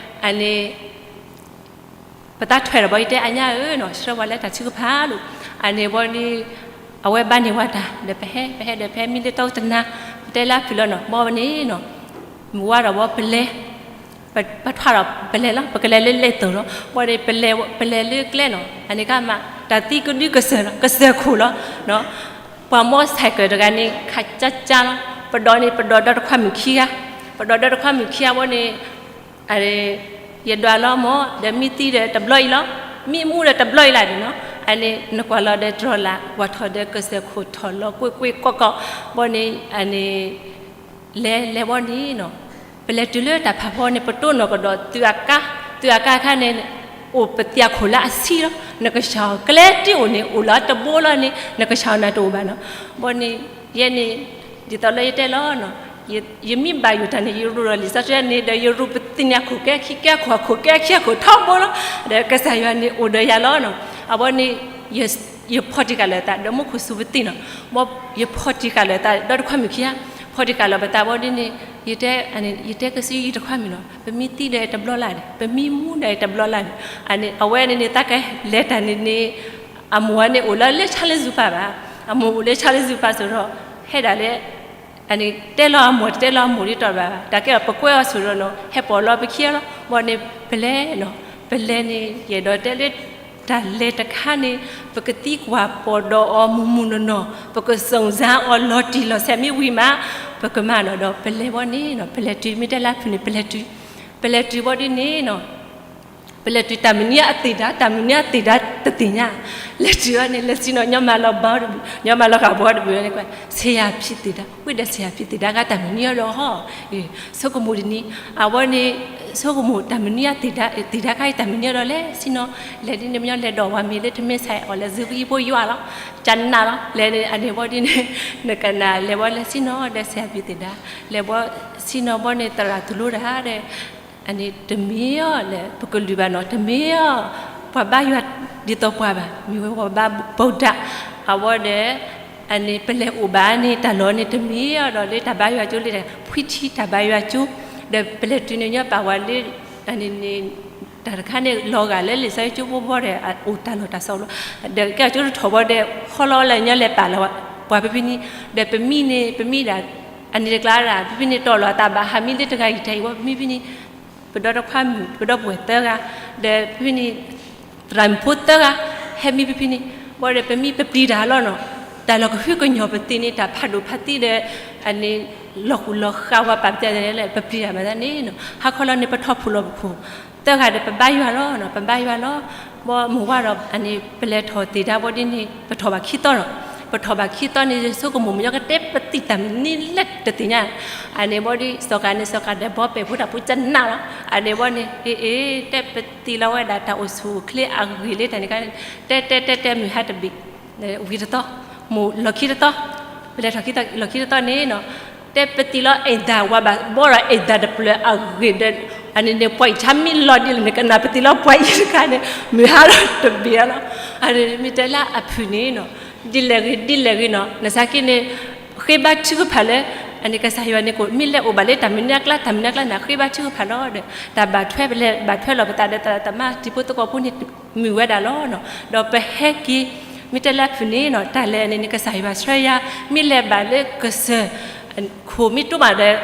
အန့ၣ် ပသးထွဲဒီးဘီယတဲအညါဧၢနီၤ ဆှၢပှၤလၢတၢ်ထုကဖၣ်လိၤ အန့ၣ်ဘီန့ၣ် အဝဲဘၣ်န့ၢ်ဝဲတၢ် ဒီးပဟဲ ပဟဲဒီးဖဲမ့ၢ်လၢတီတနၤ ပတဲလၢအဖုၣ်လီၤနီၤ ဘီန့ၣ်နီၤ မုၢ်ဝါဒီးဘီပလဲၤ ပထွါဒီးပလဲၤလီၤ ပကလဲၤလၢလဲၣ်သိၣ်လီၤ ဘီန့ၣ် ပလဲၤလၢကျဲနီၤ အန့ၣ်ကမၤ တၢ်သံကဒုကစၢၢ်လီၤ ကစၢၢ်ခိၣ်လီၤ ပှၤမီၢ်ဆဲးကၢၣ်တဂၤန့ၣ် ခးကၠါကၠါလီၤ ပဒိးန့ၣ် ပဒိးဒီတခွါမုၣ်ခံဂၤ ပဒိးဒီတခွါမုၣ်ခံဂၤဘီန့ၣ် ယဒွးလီၤမၢ် ဒီးမ့ၢ်သံဒီးတဘျီအံၤလီၤ မ့ၢ်မူဒီးတဘျီအံၤလီၤန့ၣ်နီၤ အန့ၣ် နကွၢ်လီၤဒီးတြီၤလၢ် ကွၢ်ထီၣ်ဒီးကစၢၢ်ခိၣ်ထီၣ်လီၤကွ့ၢ်ကွ့ၢ်ကီၢ်ကီၢ် ဘီန့ၣ် အန့ၣ် လဲၤလဲၤဘီန့ၣ်နီၤ ပလဲၤတုၤလၢတၢ်ဖးဖီန့ၣ် ပတိၢ်နီၣ်ကဒီးသုးအကါ သုးအကါခါန့ၣ် အိၣ်ပသံးခိၣ်လၢအဆံလီၤ နကဆှီကျဲတ့ၢ်အိၣ်န့ၣ် အိၣ်လီၤတဘိလီၤန့ၣ် နကဆှီနၤတအိၣ်ဘၣ်နီၤ ဘီန့ၣ် ယဲန့ၣ် ဒ်သိးလၢယတဲလီၤ ယမ့ၢ်ဘၣ်ယိၣ်တၢ်န့ၣ် ယရူးဒီးလံာ်စီဆှံန့ၣ်ဒီး ယရူးပသံးန့ၣ်အခိၣ်ကဲခံကဲခိၣ် အခိၣ်ကဲခံအခိၣ်ထီဘိလီၤ ဒီးကစၢ်ယွၤန့ၣ်အိၣ်ဒီးယၤလီၤနီၤ အဘီန့ၣ် ယဖီၣ်တံၢ်ဃာ်လၢာ်သး ဒီးမူခိၣ်စူၤပသံးနီၤ ဘီ ယဖီၣ်တံၢ်ဃာ်လၢာ်သး ဒီတခွါမုၣ်ခံဂၤ ဖီတံၢ်ဃာ်လီၤပသးဘီဒ်န့ၣ်, ယတဲ, ယတဲကစံယတခွါမုၢ်နီၤ, ပမ့ၢ်သံဒီးတဘျီလၢ်န့ၣ်, ပမ့ၢ်မူဒီးတဘျီလၢ်န့ၣ်, အဝဲန့ၣ်န့ၣ် သးကလဲၤတၢ်န့ၣ်န့ၣ်, အမိၢ်န့ၣ်အိၣ်လၢလၢဆါလၢဇူပာ်ဘၣ်, အမိၢ်အိၣ်လၢဆါလၢဇူပာ်ဆိဒီး, ဟဲဒၣ်လဲၣ် အန့ၣ်တဲလီၤအမိၢ် တဲလီၤအမိၢ်ဒ်သိးဘၣ်, တၢ်ကဲပကွဲအီၤဆိဒီးနီၤ ဟဲပိာ်လီၤပခံလီၤ, ဘီန့ၣ် ပလဲၤနီၤ, ပလဲၤန့ၣ် ယအဲၣ်ဒိးတဲလၢ တၢ်လဲၤတခါန့ၣ် ပကသံကွၢ်ပီၢ်ဒီးအီၤမုၢ်မုၢ်နီၢ်နီၢ်, ပကစုံစမ်းအီၤလီၤတံၢ်လီၤဆဲးမ့ၢ်ဝံၤမး, ပကမၤနီၤဒီး ပလဲၤဘီန့ၣ်နီၤ ပလဲၤတုၤမ့ၢ်တဲလၢဖုၣ်န့ၣ် ပလဲၤတုၤ, ပလဲၤတုၤဘီဒ်န့ၣ်နီၤ ပလဲၤတုၤတၢ်မနုၤအသ့ၣ်ဒါ တၢ်မနုၤအသ့ၣ်ဒါတသ့ၣ်ညါ, လဲၤတုၤအီၤန့ၣ် လဲၤစံးနီၤ ညီမၤလီၤဘီတဘ့ၣ် ညီမၤလီၤဃာ်ဘီတဘ့ၣ်န့ၣ်ကွၢ် ဆဲးယၤဖံးသ့ၣ်ဒါ ဝံၤဒီးဆဲးယၤဖံးသ့ၣ်ဒါဂၤတၢ်မနုၤအီၤဒီးဟီ, ဆိကမိၣ်ဒ်န့ၣ်, အဝဲန့ၣ် ဆိကမိၣ်တၢ်မနုၤအသ့ၣ်ဒါ သ့ၣ်ဒါခါအံၤတၢ်မနုၤအီၤဒီးလဲၤစံးနီၤ, လဲၤဒ်န့ၣ်မညီလဲၤဒီးဝၤမ့ၤလၢတမ့ၢ်ဆဲးအီၤလဲၤဇုပဟံဖိယွၤလီၤ, ကနၣ်လီၤ လဲၤန့ၣ် အန့ၣ်ဘီဒ်န့ၣ် နကနၣ်လဲၤဘီလဲၤစံးနီၤ ဒီးဆဲးယၤဖံးသ့ၣ်ဒါ, လဲၤဘီစံးနီၤဘီန့ၣ် သရၣ်တူၢ်လိတၢ်ဒီး အန့ၣ်တမ့ၢ်အီၤလၢပကလုၢ်ဘၣ်နီၤ တမ့ၢ်အီၤ ပှၤဘါယွၤဒ်သိးပှၤဘၣ် မ့ၢ်ဝဲပှၤဘါဗုဒ္ဓ, အဝဲဒီး အန့ၣ်ပလဲၤအိၣ်ဘၣ်န့ၣ် တၢ်လီၢ်န့ၣ်တမ့ၢ်အီၤဒီးလၢတၢ်ဘါယွၤကၠိလၢ ဖှံထံတၢ်ဘါယွၤကၠိ, ဒီးပလဲၤတုၤန့ၣ်ညီပာ်ဝဲလၢ အန့ၣ်န့ၣ် တၢ်တခါန့ၣ် လီၤဂာ်လၢလံာ်စီဆှံကၠိဖိဘီဒီး အိၣ်တၢ်လီၢ်တၢ်စီလီၤ, ဒီးကဲကၠိတထီၣ်ဘီဒီး ခီလီၤလၢညီလဲၤပာ်လီၤပှၤဖဲဖဲန့ၣ်, ဒီးပမံန့ၣ် ပမံဒၣ် အန့ၣ်တကျါဒၣ် ဖဲဖဲန့ၣ် တီၢ်လီၤအသးဘၣ် ဟးမံလၢတဂၤအံၤတဂၤအံၤဝဲ ပမံဖဲန့ၣ် ပဒီတခွါမုၣ် ပဒီပုၢ်ဝဲၢ်သၢဂၤ, ဒီးဖဲဖဲန့ၣ် သရၣ်မုၣ်ဖိသၢဂၤ ဟဲမံဖဲဖဲန့ၣ်, ဘၣ်ဒီးပမံပပျံၤတၢ်လီၤနီၤ, တၢ်လီၢ်ကဟုကညီၤပသ့န့ၣ် တၢ်ဖးဒိၣ်ဖးသံဒီး အန့ၣ် လီၤဃူလီၤဃာ်ဝဲပာ်ပသးလဲၣ် ပပျံၤတၢ်မၤသးန့ၣ်နီၤ, ဟါခီလီၤန့ၣ်ပထီၣ်ဖှိၣ်လီၤပခိၣ် သၢဂၤဒီးပဘါယွၤလီၤနီၤ ပဘါယွၤလီၤ, ဘီမုၢ်ဝါဒီး အန့ၣ် ပလဲၤထီၣ်သ့ၣ်ဒါဘီဒ်န့ၣ် ပထီၣ်ဘၣ်ခံသီနီၤ, ပထီၣ်ဘၣ်ခံသီန့ၣ် ဆိကမိၣ်မညီကတဲပသံၣ်တၢ်မနုၤလဲၣ်တသ့ၣ်ညါ, အန့ၣ်ဘီဒ် စီၤကၤန့ၣ် စီၤကၤဒီးဘီပဲာ်ဖိတၢ်ဖိကနၣ်လီၤ, အန့ၣ်ဘီန့ၣ် အ့ အ့ တဲပသံၣ်လီၤဝဲဒၣ်တၢ်အိၣ်ဆူၣ်အိၣ်ချ့အဂ့ၢ်လၢတၢ်န့ၣ်ခါန့ၣ် တဲတဲတဲတဲ မုၢ်ဟါတဘ့ၣ် ဝံၤတသီ, မုၢ်လီၢ်ခံတသီ, ပလဲၤထီၣ်ခံသီ လီၢ်ခံတသီန့ၣ်နီၤ, တဲပသံၣ်လီၤ အဲၣ်ဒၣ်ဝဲဘၣ် ဘီဒီးအဲၣ်ဒၣ်တဖျၢၣ်အဂ့ၢ်ဒီး အန့ၣ်န့ၣ် ပှၤအံၤဆါမ့ၢ်လီၤဒ်လဲၣ်န့ၣ် ကနၣ်ပသံၣ်လီၤ ပှၤအံၤတခါန့ၣ် မုၢ်ဟါလီၤတဘ့ၣ်လီၤ, အန့ၣ်မ့ၢ်တဲလၢအဖုၣ်န့ၣ်နီၤ, ဒ်လဲၣ်ဂ့ၤ ဒ်လဲၣ်ဂ့ၤနီၤ နစါက့န့ၣ် ဃ့ဘါထုကဖၣ်လၢ အန့ၣ်ကစၢ်ယွၤန့ၣ်ကအိၣ် မ့ၢ်လဲၤအိၣ်ဘၣ်လၢတၢ်မနုၤအကျါ တၢ်မနုၤအကျါန့ၣ် ဃ့ဘါထုကဖၣ်လီၤဒီး တၢ်ဘၣ်ထွဲပလဲၤဘၣ်ထွဲလီၤပသးဒီးသရၣ်သမါတံၤဖိသကိးဖိန့ၣ် မုာ်ဝဲဒၣ်လီၤနီၤ, ဒီးပဟဲက့ၤ မ့ၢ်တဲလၢအဖုၣ်န့ၣ်နီၤ တၢ်လဲၤန့ၣ်န့ၣ် ကစၢ်ယွၤဆှၢယၤ မ့ၢ်လဲၤဘၣ်လၢကစၢၢ် ခိၣ်မ့ၢ်တိၢ်မးဒီး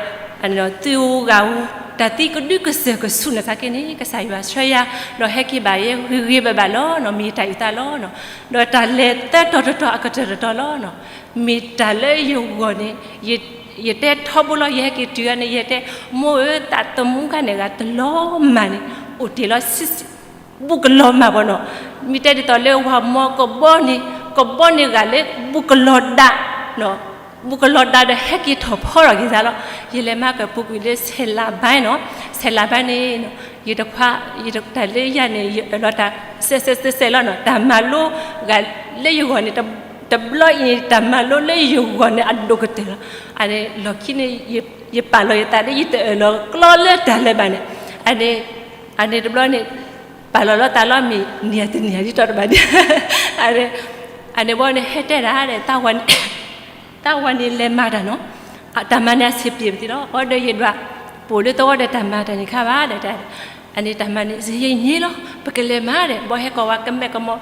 သုးဧိၤဂၤဧိၤ တၢ်သံကဒုကစၢၢ်ကဆူၣ်နသးက့န့ၣ် ကစၢ်ယွၤဆှၢယၤ ဒီးဟဲက့ၤဘၣ်ယဲဂ့ၤဂ့ၤဘၣ်ဘၣ်လီၤနီၤ, မ့ၢ်တၢ်အုၣ်သးလီၤနီၤ, ဒီးတၢ်လဲၤသၢတီၤတတီၤအကတၢၢ်တတီၤလီၤနီၤ, မ့ၢ်တၢ်လၢယဂီၢ်န့ၣ် ယတဲထီဘိလီၤ ယဟဲက့ၤတုၤဂၤန့ၣ် ယတဲ မိၢ်ဧၢ သးသမူခါန့ၣ်ဂၤတလီၤမၢ်န့ၣ် အိၣ်တ့ၢ်လီၤ ဘူးကလီၤမၢ်ဘီနီၤ, မ့ၢ်တဲဒ်သိးလၢဝၤမီကဘီန့ၣ် ကဘီန့ၣ်ဂၤလၢ ဘူးကလီၤဒါ ဘူးကလီၤဒါဒီးဟဲက့ၤထီၣ်ဖီထီၣ်က့ၤသးလီၤ, ယလဲၤမၤကပူၤကွံာ်လၢဆဲးလးဘၢၣ်နီၤ, ဆဲးလးဘၢၣ်န့ၣ် ယတခွါ တၢ်လၢယၤန့ၣ် ယအၢၣ်လီၤတၢ် စဲးစဲးစဲးစဲးလီၤနီၤ, တၢ်မၤလိဂၤလၢယဂီၢ်န့ၣ် တဘျီအံၤန့ၣ် တၢ်မၤလိလၢယဂီၢ်န့ၣ် အဒိၣ်ကတၢၢ်လီၤ, အန့ၣ်လီၢ်ခံန့ၣ် ယပာ်လီၤယသးလၢယတအၢၣ်လီၤကျီလၢတၢ်လၢၤဘၣ်န့ၣ်, အန့ၣ် အန့ၣ်တဘျီန့ၣ် ပာ်လီၤလီၤသးလီၤမ့ၢ် နံၤတနံၤဒ်တီၤတဘၣ်ဒ် အန့ၣ်ဘီန့ၣ် ဟဲတဲဒၣ်ဒီး သးဝၤန့ၣ်လဲၤမၤတၢ်နီၤ, တၢ်မၤန့ၣ်အဆံးပျ့ၤပသံလီၤ, အီဒီးယဒွး ပိာ်လၢသဝီဒီးတၢ်မၤတၢ်န့ၣ်ခါဘၣ်ဒီး အန့ၣ်တၢ်မၤန့ၣ် ယညံလီၤ ပကလဲၤမၤဒီး ဘီဟဲကီၢ်ဝဲကမဲာ်ကမီၤ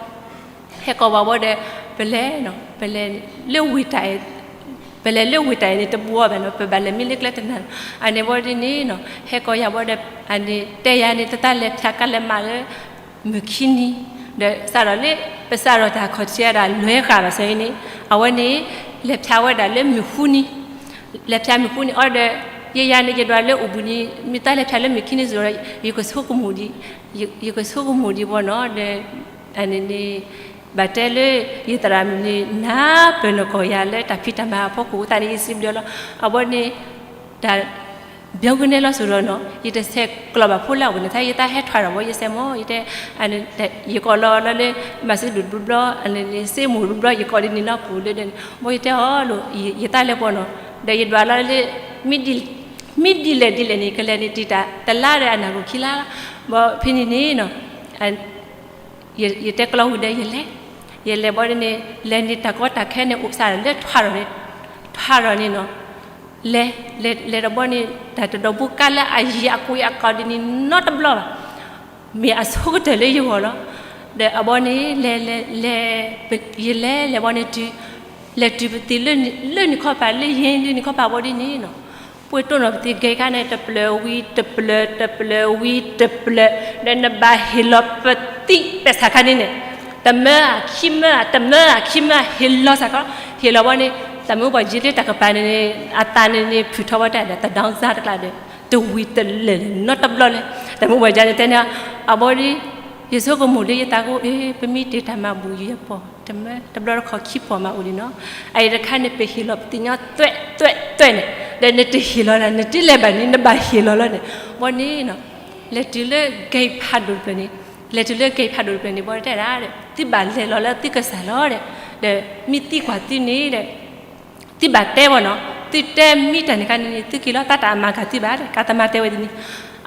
ဟဲကီၢ်ဝဲဘီဒီး ပလဲၤ ပလဲၤလၢဝ့ၢ်တၢ်အဲၣ် ပလဲၤလၢဝ့ၢ်တၢ်အဲၣ်န့ၣ်တဘူးအီၤဘၣ်နီၤ, ပဘၣ်လဲၤမံလၢကျဲတနၤနီၤ, အန့ၣ်ဘီဒ်န့ၣ်နီၤ ဟဲကီၢ်ယၤဘီဒီး အန့ၣ်တဲယၤန့ၣ် တသးလဲၤဖျါကလဲၤမၤလၢ မုၢ်ခံနံၤ ဒီးစးထီၣ်လၢ ပစးထီၣ်တၢ်ခီၣ်ထံးဒၣ်လွဲဃာ်ဘၣ်ဆၣ်အံၤန့ၣ် အဝဲန့ၣ် လဲၤဖျါဝဲဒၣ်လၢမုၢ်ဃုနံၤ လဲၤဖျါမုၢ်ဃုနံၤအီၤဒီး ယဲယၤန့ၣ် ယဒွးလၢအိၣ်ဘှံးနံၤ မ့ၢ်သးလဲၤဖျါလၢမုၢ်ခံနံၤစ့ၢ်ဒီး ယကဆိကမိၣ်ဒံး ယကဆိကမိၣ်ဒံးဘီနီၤ ဒီး အန့ၣ်န့ၣ် ဘၣ်တဲလၢ ယသရၣ်မုၣ်န့ၣ် နၢ်ပၢၢ်နကီၢ်ယၤလၢတၢ်ဖံးတၢ်မၤအဖီခိၣ်သတးန့ၣ် ယစံးဘျုးလီၤ. အဝဲန့ၣ် တၢ် ဘၣ်ကန့ၣ်လီၤစိၤဒီးနီၤ ယတဆဲးကျိးဘၣ်ဖိလၢအဝဲန့ၣ် သးယသးဟဲထွါထီၣ်ဘီ ယစဲးမီၢ် ယတဲ ယကိးလီၤလၢ မၤစၢၤဒိၣ်တဘျီဘျီ အန့ၣ်န့ၣ် စ့မိၢ်တဘျီ ယကိးဒ်န့ၣ်နီၤ ပူၤလၢဒီး ဘီယတဲအီၤလိၤ ယသးလဲၤပှီၢ်နီၤ ဒီးယဒွးလီၤလၢ မ့ၢ်ဒ်လဲၣ်ဒ်လဲၣ်န့ၣ် ကလဲၤန့ၣ်တံာ်တာ် တလါဒီးအနၢ်ဂိၢ်ခံလါလီၤ. ဘီဖဲန့ၣ်န့ၣ်နီၤ ယတဲကျီဝံၤဒီးယလဲၤ ယလဲၤဘီဒ်န့ၣ် လဲၤန့ၣ်တၢ်ကီတၢ်ခဲန့ၣ် အိၣ်စးလၢထွါထီၣ်န့ၣ် ထွါထီၣ်န့ၣ်နီၤ လဲၤ, လဲၤ, လဲၤဒီးဘီန့ၣ် တၢ်တဒီးဘူးကါလၢအယံၤအကွံအကီၢ်ဒ်န့ၣ်နီတဘျီဘၣ်, မ့ၢ်အဆိကတၢၢ်လၢယဂီၢ်လီၤ. ဒီးအဘီန့ၣ် လဲၤ, လဲၤ, လဲၤ, ယလဲၤ, လဲၤဘီန့ၣ်တုၤ, လဲၤတုၤပသံလၢနံၣ်ခီပၤ လၢယဲၢ်လၢနံၣ်ခီပၤဘီဒ်န့ၣ်နီၤ, ပှ့ၤတိၢ်နီၣ်ပသံဂဲၤခါန့ၣ် တပျၢၤဝံၤတပျၢၤ တပျၢၤဝံၤတပျၢၤ, ဒီးနဘၣ်ဟ့ၣ်လီၤပသံပဲာ်ဆၣ်ခါန့ၣ်န့ၣ်, တမၢအခံမၢ တမၢအခံမၢ ဟ့ၣ်လီၤစ့ၢ်ကီး, ဟ့ၣ်လီၤဘီန့ၣ် တၢ်မုၢ်ပှၢ်ယံၤလၢတၢ်ကပၤန့ၣ်န့ၣ် အသးန့ၣ်န့ၣ် ဖုၣ်ထီဘီတဲဒီး တဒီစါတကျါဒီး တဝံၤတလၢာ်နီတဘျီလၢၤ, တၢ်မုၢ်ပှၢ်ယံၤန့ၣ်တဲန့ၣ်, အဘီဒီး ယဆိကမိၣ်လၢယသးကအိၣ် အ့ ပမ့ၢ်တ့ၢ်တၢ်မၤဘူၣ်ယပီၢ် တမၢတဘျီတခီၣ်ခံပီၢ်မးအိၣ်ဒံးနီၤ, အအံၤတခါန့ၣ် ပဟ့ၣ်လီၤပသံညီသွဲၣ်သွဲၣ်သွဲၣ်န့ၣ်, ဒီးနတဟ့ၣ်လီၤဒၣ် နတလဲၤဘၣ်န့ၣ် နဘၣ်ဟ့ၣ်လီၤလီၤန့ၣ်, ဘီန့ၣ်နီၤ, လဲၤတုၤလၢကဲဖးဒိၣ်တဖျၢၣ်န့ၣ်, လဲၤတုၤလၢကဲဖးဒိၣ်တဖျၢၣ်န့ၣ် ဘီတဲဒၣ်ဒီး သုဘၣ်လဲၤလီၤလၢသုကစၢ်လီၤဒီး, ဒီးမ့ၢ်သံကွၢ်သုန့ၣ်ဒီး သုဘၣ်တဲဘီနီၤ, သုတဲမ့ၢ်တၢ်န့ၣ်ခါန့ၣ် သုက့ၤလီၤ တၢ်တၢ်အမၤကၤသုဘၣ်ဒီး ကါသမါတဲဝဲဒ်န့ၣ်,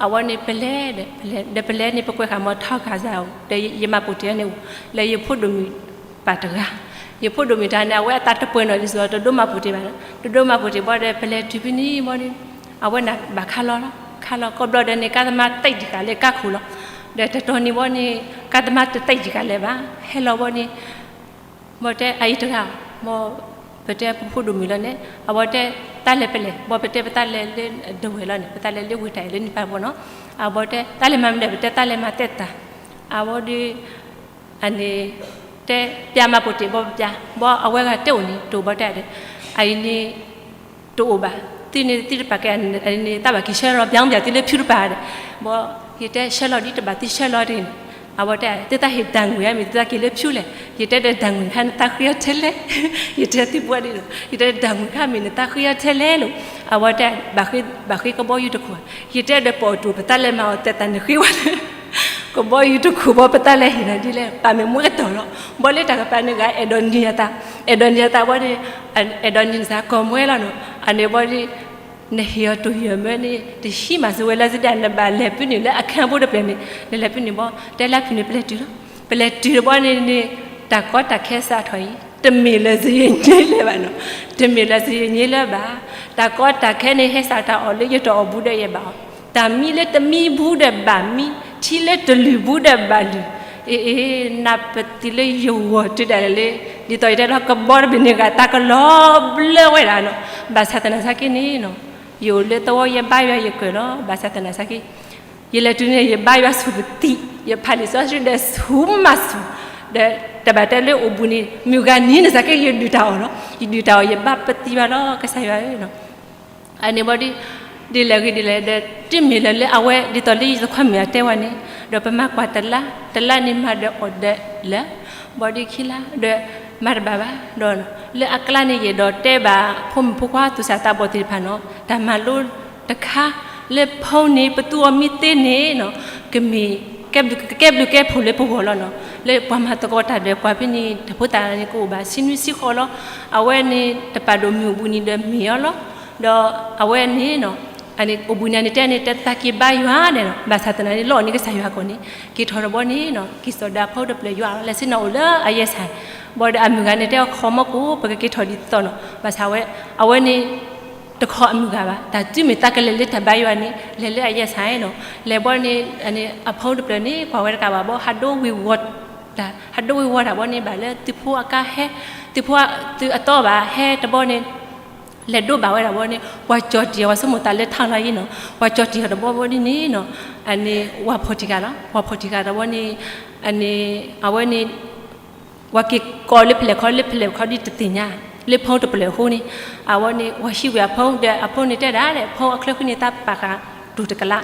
အဝဲန့ၣ်ပလဲၤဒီး ပလဲၤ, ဒီးပလဲၤန့ၣ် ပကွဲးဃာ်မီၤထီဂာ်စၢ်အိၣ် ဒီးယမၤပိာ်တ့ၢ်အီၤန့ၣ်အိၣ် လၢယဖိဒိၣ်မုၣ်ပၢ်တဂၤ, ယဖိဒိၣ်မုၣ်တဂၤန့ၣ် အဝဲအသးတပှဲၤနီၣ်ဒ်သိး တဒိမၤပိာ်တ့ၢ်ဘၣ်, တဒိမၤပိာ်တ့ၢ်ဘီဒီး ပလဲၤတုၤဖဲန့ၣ်ဘီဒီး အဝဲန့ၣ်ဘၣ်ခါလီၤလီၤ, ခါလီၤ ကိးဘျီဒီးန့ၣ် ကါသမါတံၢ်တဂၤလၢကါခိၣ်လီၤ, ဒီးတတီၤန့ၣ်ဘီန့ၣ် ကါသမါတတံၢ်တဂၤလၢၤဘၣ်, ဟဲလီၤဘီန့ၣ် ဘီတဲအအံၤတဂၤ, ဘီ ပတဲပဖိဒိၣ်မုၣ်လီၤန့ၣ် အဝဲတဲ တၢ်လဲၤပလဲၤ ဘီပတဲပတၢ်လဲၤလၢဒဝဲၢ်လီၤန့ၣ် ပတၢ်လဲၤလၢဝ့ၢ်တၢ်အဲၣ်လၢနံၣ်ပၢ်ဘီနီၤ, အဘီတဲ တၢ်လဲၤမၤမနုၤ ပတဲတၢ်လဲၤမၤတဲတၢ်, အဝဲဒီး အန့ၣ် တဲ ပျၢ်မၤပိာ်တ့ၢ်ဘီပပျၢ် ဘီအဝဲဂၤတဲအိၣ်န့ၣ် တအိၣ်ဘီတဲဒီး အအံၤန့ၣ် တအိၣ်ဘၣ်, သုန့ၣ်သုတပာ်ကဲန့ၣ် တၢ်ဘၣ်က့ၤဆှၢလီၤ ပျၢ်မပျၢ်သုလၢဖၠူတပၤဒီး, ဘီ ယတဲဆှၢလီၤဒ်တဘၣ်သုဆှၢလီၤတဂ့ၤန့ၣ်, အဝဲတဲ သုတၢ်ဟ့ၣ်ဒၣ်ငွေ့ဧါ မ့ၢ်သုတၢ်က့ၤလၢဖၠူလဲၣ်, ယတဲဒီးဒၣ်ငွေ့ခါနတၢ်ဃ့အီၤထဲလဲၣ်, ယတဲသုပှၤဒ်ဒီး ယတဲဒၣ်ငွေ့ခါမ့ၢ်နတၢ်ဃ့အီၤထဲလဲၣ်, အဝဲတဲ ဘၣ်ဃ့ကဘီယူၤတခိၣ်, ယတဲဒီးပိာ်တူာ်ပတၢ်လဲၤမၤအီၤတဲတၢ်န့ၣ်ဃ့ဝဲလဲၣ် ကဘီယူၤတခိၣ်ဘီပတၢ်လဲၤဟ့ၣ်နၤဒ်လဲၣ် ပာ်မ့ၢ်မူကတီၤလီၤ, ဘီလၢတၢ်ကပၤန့ၣ်ဂၤ အဲၣ်ဒိးနံၤအသး, အဲၣ်ဒိးနံၤအသးဘီန့ၣ်, အဲၣ်ဒိးနံၤနသးကီၢ်မွဲလီၤနီၤ, အန့ၣ်ဘီဒီး နဟ့ၣ်အီၤတိၢ်ဟ့ၣ်အီၤမၢန့ၣ် တဟံးမးစ့ၢ်ဝဲလၢစဒၣ် နဘၣ်လဲၤဖုန့ၣ်လၢအခၢၣ်ဖိတဖျၢၣ်န့ၣ်, နလဲၤဖုန့ၣ်ဘီ တဲလၢဖုန့ၣ်ပလဲၤတုၤလီၤ, ပလဲၤတုၤတဘီန့ၣ်န့ၣ် တၢ်ကီတၢ်ခဲစးထီၣ်အံၤ တမ့ၢ်လၢစယည့လၢၤဘၣ်နီၤ, တမ့ၢ်လၢစယည့လၢၤဘၣ်, တၢ်ကီတၢ်ခဲန့ၣ် ဟဲစးတၢ်အီၣ်လၢယတအီၣ်ဘူးဒီးယဘၣ်အီၣ်, တၢ်မံလၢတမံဘူးဒီးဘၣ်မံ, ထံလၢတလုၢ်ဘူးဒီးဘၣ်လုၢ်, အ့ အ့ နၢ်ပတံၤလၢယဂီၢ်တုၤဒၣ်လဲာ်လၢ ဒ်သိးယတဲလီၤကဘီတဘ့ၣ်န့ၣ်ဂၤ တၢ်ကလီၤဘျၢဝဲဒၣ်နီၤ, ဘၣ်ဆၣ်သနာ်က့န့ၣ်နီၤ, ယအိၣ်လၢသဝီယဘါယွၤယကၢၢ်လီၤ, ဘၣ်ဆၣ်သနာ်က့ ယလဲၤတုၤန့ၣ် ယဘါယွၤဆူၣ်ပသံ, ယဖးလံာ်စီဆှံဒီးဆူၣ်မးဆူၣ်, ဒီးတဘၣ်တဲလၢအိၣ်ဘူးန့ၣ် မုၢ်ဂၤနံၤန့ၣ်စ့ၢ်ကီး ယဒုၣ်တၢ်အီၣ်လီၤ, ယဒုၣ်တၢ်အီၣ် ယဘါပသံဘၣ်လီၤ ကစၢ်ယွၤဧၢနီၤ, အန့ၣ်ဘီဒ်, ဒ်လဲၣ်ဂ့ၤဒ်လဲၣ်ဒီး တမ့ၢ်လၢၤလၢအဝဲ ဒ်သိးလၢယသခွါမုၣ်အတဲဝဲန့ၣ်, ဒီးပမၤကွၢ်တလါ, တလါန့ၣ်မၤဒီးအီၣ်ဒီးလၢာ်, ဘီဒ်ခံလါဒီး မၤတဘၣ်ဘၣ်, ဒီးလၢအကျါန့ၣ် ယအဲၣ်ဒိးတဲဘၣ် ဖိမုၣ်ဖိခွါသူၣ်စၢ်သးဘီၣ်သ့ၣ်တဖၣ်နီၤ, တၢ်မၤလိတခါ လၢဖီန့ၣ် ပသူအီၤမ့ၢ်သ့န့ၣ်နီၤ, ကမ့ၢ် ကဲဘျုးကဲဖှိၣ်လၢပဂီၢ်လီၤနီၤ, လၢပှၤမၤသကိးတၢ်ဒီးပှၤဖဲန့ၣ် တၢ်ဖိသၣ်န့ၣ်ကအိၣ်ဘၣ်ဆံနွံဆံဃိးလီၤ, အဝဲန့ၣ် တပာ်ဒိၣ်မုၢ်အိၣ်ဘူးန့ၣ်ဒီးမ့ၢ်အီၤလီၤ, ဒီးအဝဲန့ၣ်နီၤ, အိၣ်ဘူးန့ၣ်န့ၣ်တဲန့ၣ် တသးက့ၤဘါယွၤဒဲးနီၤ, ဘၣ်ဆၣ်သနာ်န့ၣ် လီၢ်အီၤန့ၣ်ကစၢ်ယွၤကီၢ်န့ၣ်, က့ၤထီၣ်တဘီန့ၣ်နီၤ က့ၤစိာ်ဒီးအဖိတဖျၢၣ်ယွၤလီၤ လဲၤဆ့ၣ်နီၤအိၣ်လၢအယဲၢ်ဆၣ်, ဘီဒီးအမုၢ်ဂၤန့ၣ်တဲအီၤ ခီမီၢ်ကိၢ် ပကက့ၤထီၣ်ဒ်သိးနီၤ, ဘၣ်ဆၣ်ဝဲ အဝဲန့ၣ် တခီအမုၢ်ဂၤဘၣ်, တၢ်တုၤမ့ၢ်သးကလဲၤလၢတၢ်ဘါယွၤန့ၣ် လဲၤလၢအယဲၢ်ဆၣ်နီၤ, လဲၤဘီန့ၣ် အဖိတဖျၢၣ်န့ၣ် ကွၢ်ဝဲတကးဘၣ်ဘီ ဟးဒိဝ့ၤဝီၤ တၢ် ဟးဒိဝ့ၤဝီၤတၢ်ဘီန့ၣ် ဘၣ်လၢသုးဖိအကါဟဲ, သုးဖိသုးအသီဘၣ်ဟဲတဘီန့ၣ် လဲၤဒိဘၣ်ဝဲဒၣ်ဘီန့ၣ် ပှၤကၠီၣ်တံၢ်အီၤ ပှၤဆိကမိၣ်သးလၢထီလီၤယံၤနီၤ, ပှၤကၠီၣ်တံၢ်အီၤတဘီဘီဒ်န့ၣ်နီၤ, အန့ၣ် ဝၤဖီၣ်ထံးဃာ်လီၤ, ဝၤဖီၣ်ထံးဃာ်တဘီန့ၣ် အန့ၣ် အဝဲန့ၣ် ပှၤက့ၤကိးလၢဖဲလဲၣ်ခီ လၢဖဲလဲၣ်ခီဒ်တသ့ၣ်ညါ, လၢဖိတဖျၢၣ်အဃိန့ၣ်, အဝဲန့ၣ် ပှၤဟံးဝဲအဖိဒီး အဖိန့ၣ်တဲဒၣ်လၢ ဖိအချၢဃံန့ၣ် သးပာ်ဃာ်တိၢ်တကလး,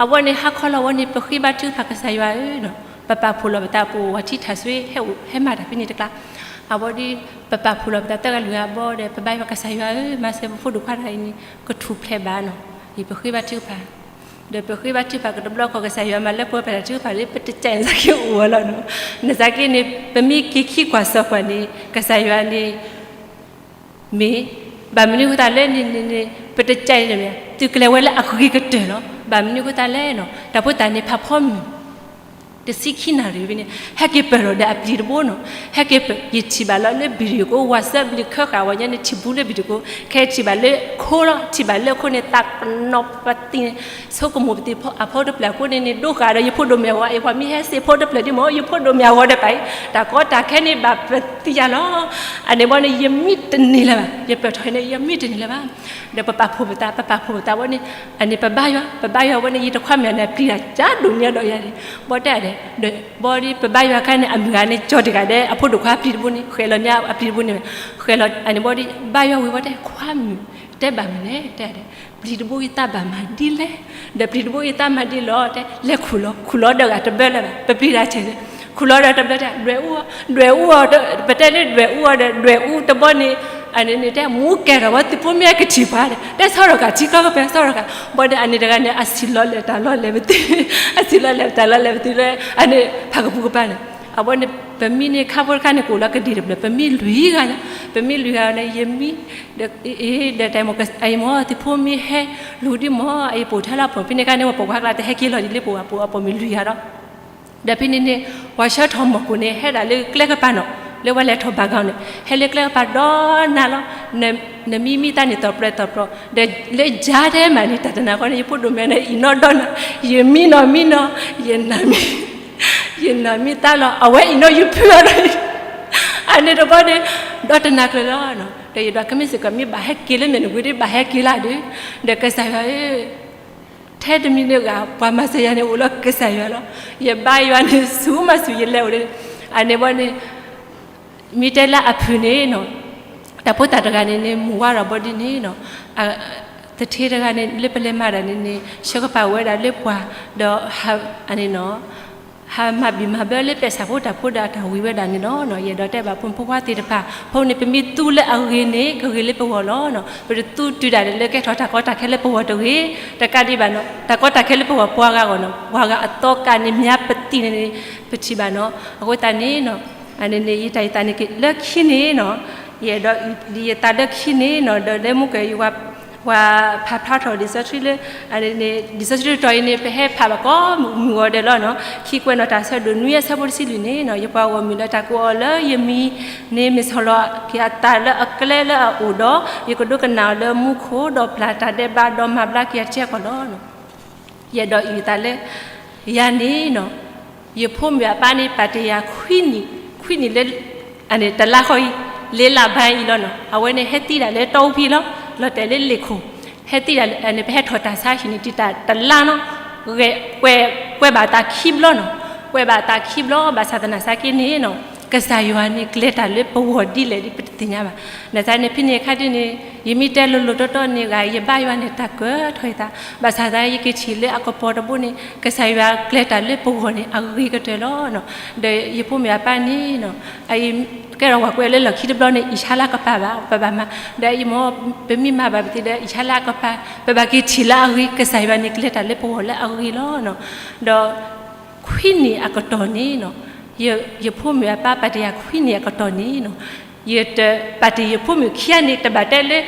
အဝဲန့ၣ် ဟါခီလီၤဝဲန့ၣ် ပဃ့ဘါထုကဖၣ်ကစၢ်ယွၤဧၢနီၤ, ပပာ်ဖှိၣ်လီၤပသး ပအိၣ်ဝၤထံထၣ်စွ့ ဟဲအိၣ်ဟဲမၤတၢ်ဖဲန့ၣ်တကျါ, အဝဲဒီး ပပာ်ဖှိၣ်လီၤပသးသၢဂၤလွံၢ်ဂၤဘီဒီး ပဘါယွၤကစၢ်ယွၤဧၢ မၤစၢၤပဖိဒိၣ်ခွါတဂၤအံၤန့ၣ် ကထူၣ်ဖျဲးဘၣ်နီၤ, အံၤပဃ့ဘါထုကဖၣ် ဒီးပဃ့ဘါထုကဖၣ်ကတဘျီခီ ကစၢ်ယွၤမၤလၢပှဲၤပတၢ်ထုကဖၣ်လၢပတကဲန့ၣ်စ့ၢ်ကီးအိၣ်ဝဲလီၤနီၤ, နစ့ၢ်ကီးန့ၣ် ပမ့ၢ်က့ၤခံကွၢ်စီၣ်ကွၢ်န့ၣ် ကစၢ်ယွၤန့ၣ် မ့ၢ် ဘၣ်မနုၤအဃိသတးလဲၣ်န့ၣ်န့ၣ် ပတကဲန့ၣ်မ့ၢ် သုးကျဲၤဝဲလၢအဂ့ၤကတၢၢ်လီၤ, ဘၣ်မနုၤအဃိသတးလဲၣ်နီၤ တၢ်ဖိသၣ်န့ၣ် ဖးဖီမုၢ် တဆံခံနၣ်ရံၣ်ဝံၤန့ၣ် ဟဲက့ၤပၢၢ်ထီၣ်ဒီးအပျံၤတဘိနီၤ. ဟဲက့ၤပၢၢ် ယထံၣ်ဘၣ်လီၤလၢ video ကိး WhatsApp လံ ခၢဃာ်ဝဲညါန့ၣ် ထံၣ်ဘူးလၢ video ကိး ခဲထံၣ်ဘၣ်လၢခိလီၤ ထံၣ်ဘၣ်လၢခိန့ၣ် သးကနီၤပသံန့ၣ် ဆိကမိၣ်ပသံ အဖိတဖျၢၣ်အဃိန့ၣ်န့ၣ် ဒိဃာ်ဒီးယဖိဒိၣ်မ့ၢ်အဂီၢ် အံၤပှၤမ့ၢ်ဟဲစ့ဖိတဖျၢၣ်ဒ်မ့ၢ် ယဖိဒိၣ်မ့ၢ်အဂီၢ်ဒီးပာ်အံၤ တၢ်ကီတၢ်ခဲန့ၣ်ဘၣ်ပသံယၤလီၤ. အန့ၣ်ဘီန့ၣ် ယမံတန့ၢ်လၢၤဘၣ် ယပၢၢ်ထီၣ်န့ၣ် ယမံတန့ၢ်လၢၤဘၣ် ဒီးပပာ်ဖှိၣ်ပသး ပပာ်ဖှိၣ်ပသးဝဲန့ၣ် အန့ၣ်ပဘါယွၤ ပဘါယွၤဝဲန့ၣ် ယတခွါမုၣ်န့ၣ် ပျံၤတၢ်ကၢ်ဒိၣ်ညါဒီးယၤန့ၣ် ဘီတဲဒဲး ဒီးဘီဒီး ပဘါယွၤခါန့ၣ် အမုၢ်ဂၤန့ၣ် ကၠီတဂၤဒီး အဖိဒိၣ်ခွါပျံၤတဘိန့ၣ် ဃဲၤလီၤညါအပျံၤတဘိန့ၣ် ဃဲၤလီၤ အန့ၣ်ဘီဒီး ဘါယွၤဝံၤဝဲတဲ ခွါမုၣ် တဲဘၣ်မနုၤလဲၣ် တဲဒဲး ပျံၤတဘိအံၤသးဘၣ်မၤဒ်လဲၣ် ဒီးပျံၤတဘိအံၤသးမၤဒ်လဲၣ် တဲ လဲၤခူၣ်လီၤ ခူၣ်လီၤဒီးဂၤတဘျၢလၢၤဘၣ် ပပျံၤတၢ်ဆဲးန့ၣ် ခူၣ်လီၤဒီးတဘျၢတဲ ဒွဲၣ်အူအီၤ ဒွဲၣ်အူအီၤ ပတဲလၢဒွဲၣ်အူအီၤဒီး ဒွဲၣ်အူတဘီန့ၣ် အန့ၣ်န့ၣ်တဲ မူကဲထီၣ်ဝဲသုးဖိမ့ၢ်ကထံၣ်ပှၤဒီး တဲဆီထီၣ်ကၢ်ထံကီၢ်ကပၤ ဆီထီၣ်ကၢ် ဘီဒီး အန့ၣ်တဂၤန့ၣ် အဆံးလီၤလဲၣ်တၢ်လီၤလဲၣ်ပသံ အဆံးလီၤလဲၣ်တၢ်လီၤလဲၣ်ပသံလၢ အန့ၣ် ဖးကပူၤကပၤန့ၣ် အဘီန့ၣ် ပမံန့ၣ် ခါဖိတခါန့ၣ် ကအိၣ်လၢကဒံၣ်တဖျၢၣ် ပမံလွံၢ်ဂၤညါ ပမံလွံၢ်ဂၤန့ၣ် ယမံ ဒီး ဒီးတၢ်မ့ၢ် အအံၤမ့ၢ် သုးဖိမ့ၢ်ဟဲလူၤဒ်မ့ၢ် အအံၤပိာ်ထဲလၢအပိာ် ဖဲန့ၣ်ခါန့ၣ် ပှၤပိာ်ခွါကျါတဟဲက့ၤလီၤဒ်လၢပဝဲပအိၣ် အပိာ်မုၣ်လွံၢ်ဂၤဒီး ဒီးဖဲန့ၣ်န့ၣ် ပှၤဆှၢထီၣ်မီၢ်ကိၣ်န့ၣ် ဟဲဒၣ်လၢကျဲကပၤနီၤ လၢဝဲလဲၤထီၣ်ဘၣ်ဂီၤန့ၣ် ဟဲလၢကျဲကပၤဒီးနၤလီၤ နမံမံသးန့ၣ် သီၣ်ပြဲသီၣ်ပြဲ ဒီးလၢယၤဒဲးမးန့ၣ် တၢ်တနၤဃီန့ၣ် ယဖိဒိၣ်မ့ၢ်န့ၣ် အံၤနီၢ်ဒီနၤ ယမံနီၤမံနီၤ ယနၢ်မံ ယနၢ်မံသးလီၤ အဝဲအံၤနီၢ်ယဖုအီၤဒီး အန့ၣ်တဘီန့ၣ် ဒီးတနၤကျၢၤလီၤ ဒီးယဒွးကမ့ၢ်စ့ၢ်ကီး မ့ၢ်ဘၣ်ဟဲက့ၤလၢမဲာ်နဝ့ၤဒီး ဘၣ်ဟဲက့ၤလၢဒုး ဒီးကစၢ်ယွၤဧၢ ထဲတမံၤန့ၣ်ဂ့ၤ ပှၤမၤစၢၤယၤန့ၣ် အိၣ်လၢကစၢ်ယွၤလီၤ. ယဘါယွၤန့ၣ် ဆူၣ်မးဆူၣ်ယလဲၤအိၣ်လၢ အန့ၣ်ဘီန့ၣ် မ့ၢ်တဲလၢအဖုၣ်န့ၣ်နီၤ တၢ်ဖိသၣ်တဂၤန့ၣ်န့ၣ် မုၢ်ဝါထီၣ်ဘီဒ်န့ၣ်နီၤ သထ့တဂၤန့ၣ် လၢပလဲၤမၤတၢ်န့ၣ်န့ၣ် ဆှၢကပာ်ဝဲဒၣ်လၢပှၤ ဒီး အန့ၣ်နီၤ ဟးမၤဘံၣ်မၤဘၢလၢပဲာ်ဆၣ်ဖိတၢ်ဖိဒီးအတၢ်ဝံၤဝဲဒၣ်န့ၣ်လီၤ. ယအဲၣ်ဒိးတဲဘၣ်ဖိမုၣ်ဖိခွါသ့ၣ်တဖၣ် ဖိန့ၣ် ပမ့ၢ်သူလၢအဂ့ၤန့ၣ် ကဂ့ၤလၢပဂီၢ်လီၤ. ပတသူတုၤဒၣ်လၢကဲထီၣ်တၢ်ကီတၢ်ခဲလၢပဂီၢ်တဂ့ၤ, တကးဒံးဘၣ်နီၤ တၢ်ကီတၢ်ခဲလၢပဂီၢ်ပှၤဂၤဂီၢ်နီၤ ပှၤဂၤအသီကါန့ၣ် မၠါပသံၣ်န့ၣ် ပထံၣ်ဘၣ်နီၤ အဃိသတးန့ၣ်နီၤ အန့ၣ်န့ၣ် ယတၢ်ယသးန့ၣ်က့ၤလၢခံန့ၣ်နီၤ ယအဲၣ်ဒိးယသးလၢခံန့ၣ်နီၤ ဒီးလၢမူကဲ ယဝၤ ပှၤဖးဖျါထီၣ်လံာ်စီဆှံလၢ အန့ၣ်န့ၣ် လံာ်စီဆှံတတီၤအံၤန့ၣ် ပဟဲဖးဘၣ်ကိးမုၢ်ဂီၤဒဲးလီၤနီၤ ခံကွဲးနီၣ်တၢ်ဆၢဒိၣ်နွံအဆၢဖိတဆံလွံၢ်န့ၣ်နီၤ ယပှၤဂီၢ်မုၢ်လၢတၢ်ကိးအီၤလၢယမံၤန့ၣ် မ့ၢ်ဆီၣ်လီၤက့ၤအသးလၢအကျဲလၢအအိၣ်ဒီး ယကဒိကနၣ်အီၤလၢမူခိၣ် ဒီးပျၢ်တၢ်ဒဲးဘးဒီးမၤဘျါက့ၤအထံအကီၢ်လီၤ. ယအဲၣ်ဒိးအုၣ်သးလၢ ယၤန့ၣ်နီၤ ယဖိမုၣ်အပၢ်န့ၣ် ပာ်တ့ၢ်ယၤခွံနံၣ် ခွံနံၣ်လၢ အန့ၣ်တလါဃီအံၤ လ့လးဘါအံၤလီၤနီၤ အဝဲန့ၣ်ဟဲသံဒၣ်လၢတီအူဖံလီၤ လီၤတဲာ်လၢလ့ၣ်ခိၣ် ဟဲသံဒၣ်လၢ အန့ၣ် ပဟဲထီၣ်တၢ်ဆါဟံၣ်န့ၣ် တံာ်တၢ်တလါနီၤ ဂဲၤ ကွဲး ကွဲးဘၣ်သးခံဘျီနီၤ ကွဲးဘၣ်သးခံဘျီ ဘၣ်ဆၣ်သနာ်က့န့ၣ်နီၤ ကစၢ်ယွၤန့ၣ် ကျဲၤတၢ်လၢပဂီၢ်ဒ်လဲၣ်ဒ်ပတသ့ၣ်ညါဘၣ် နသးန့ၣ် ဖဲန့ၣ်အခါဒ်န့ၣ် ယမ့ၢ်တဲလိၤလိၤတီတီန့ၣ်ဂ့ၤ ယဘါယွၤန့ၣ် တၢ်ကၢထီၣ်ယသး ဘၣ်ဆၣ်သနာ်က့ ယက့ၤထံၣ်လၢအကပီၤတဘိန့ၣ် ကစၢ်ယွၤကျဲၤတၢ်လၢပဂီၢ်န့ၣ် အဂ့ၤကတၢၢ်လီၤနီၤ ဒီးယဖိမုၣ်အပၢ်န့ၣ်နီၤ အအံၤ ကဲထီၣ်ဝဲကွဲးလၢလီၢ်ခံတဘျီန့ၣ် အံၣ်ဆါလၢအကပၤဘၣ် ပဘၣ်မၤ ဒီးအံၤမ့ၢ် ပမ့ၢ်မၤဘၣ်ပသ့ဒီး အံၣ်ဆါလၢအကပၤ ပဘၣ်က့ၤထံၣ်လၢအဂ့ၤ ကစၢ်ယွၤန့ၣ် ကျဲၤတၢ်လၢပဂီၢ်လၢအဂ့ၤလီၤနီၤ ဒီး ခွံနံၣ်အကတီၢ်န့ၣ်နီၤ ယဖိမုၣ်အပၢ်ပာ်တ့ၢ်ယၤခွံနံၣ်အကတီၢ်န့ၣ်နီၤ ယတပာ်တ့ၢ်ယဖိမုၣ်ခံဂၤန့ၣ် တဘၣ်တဲလၢ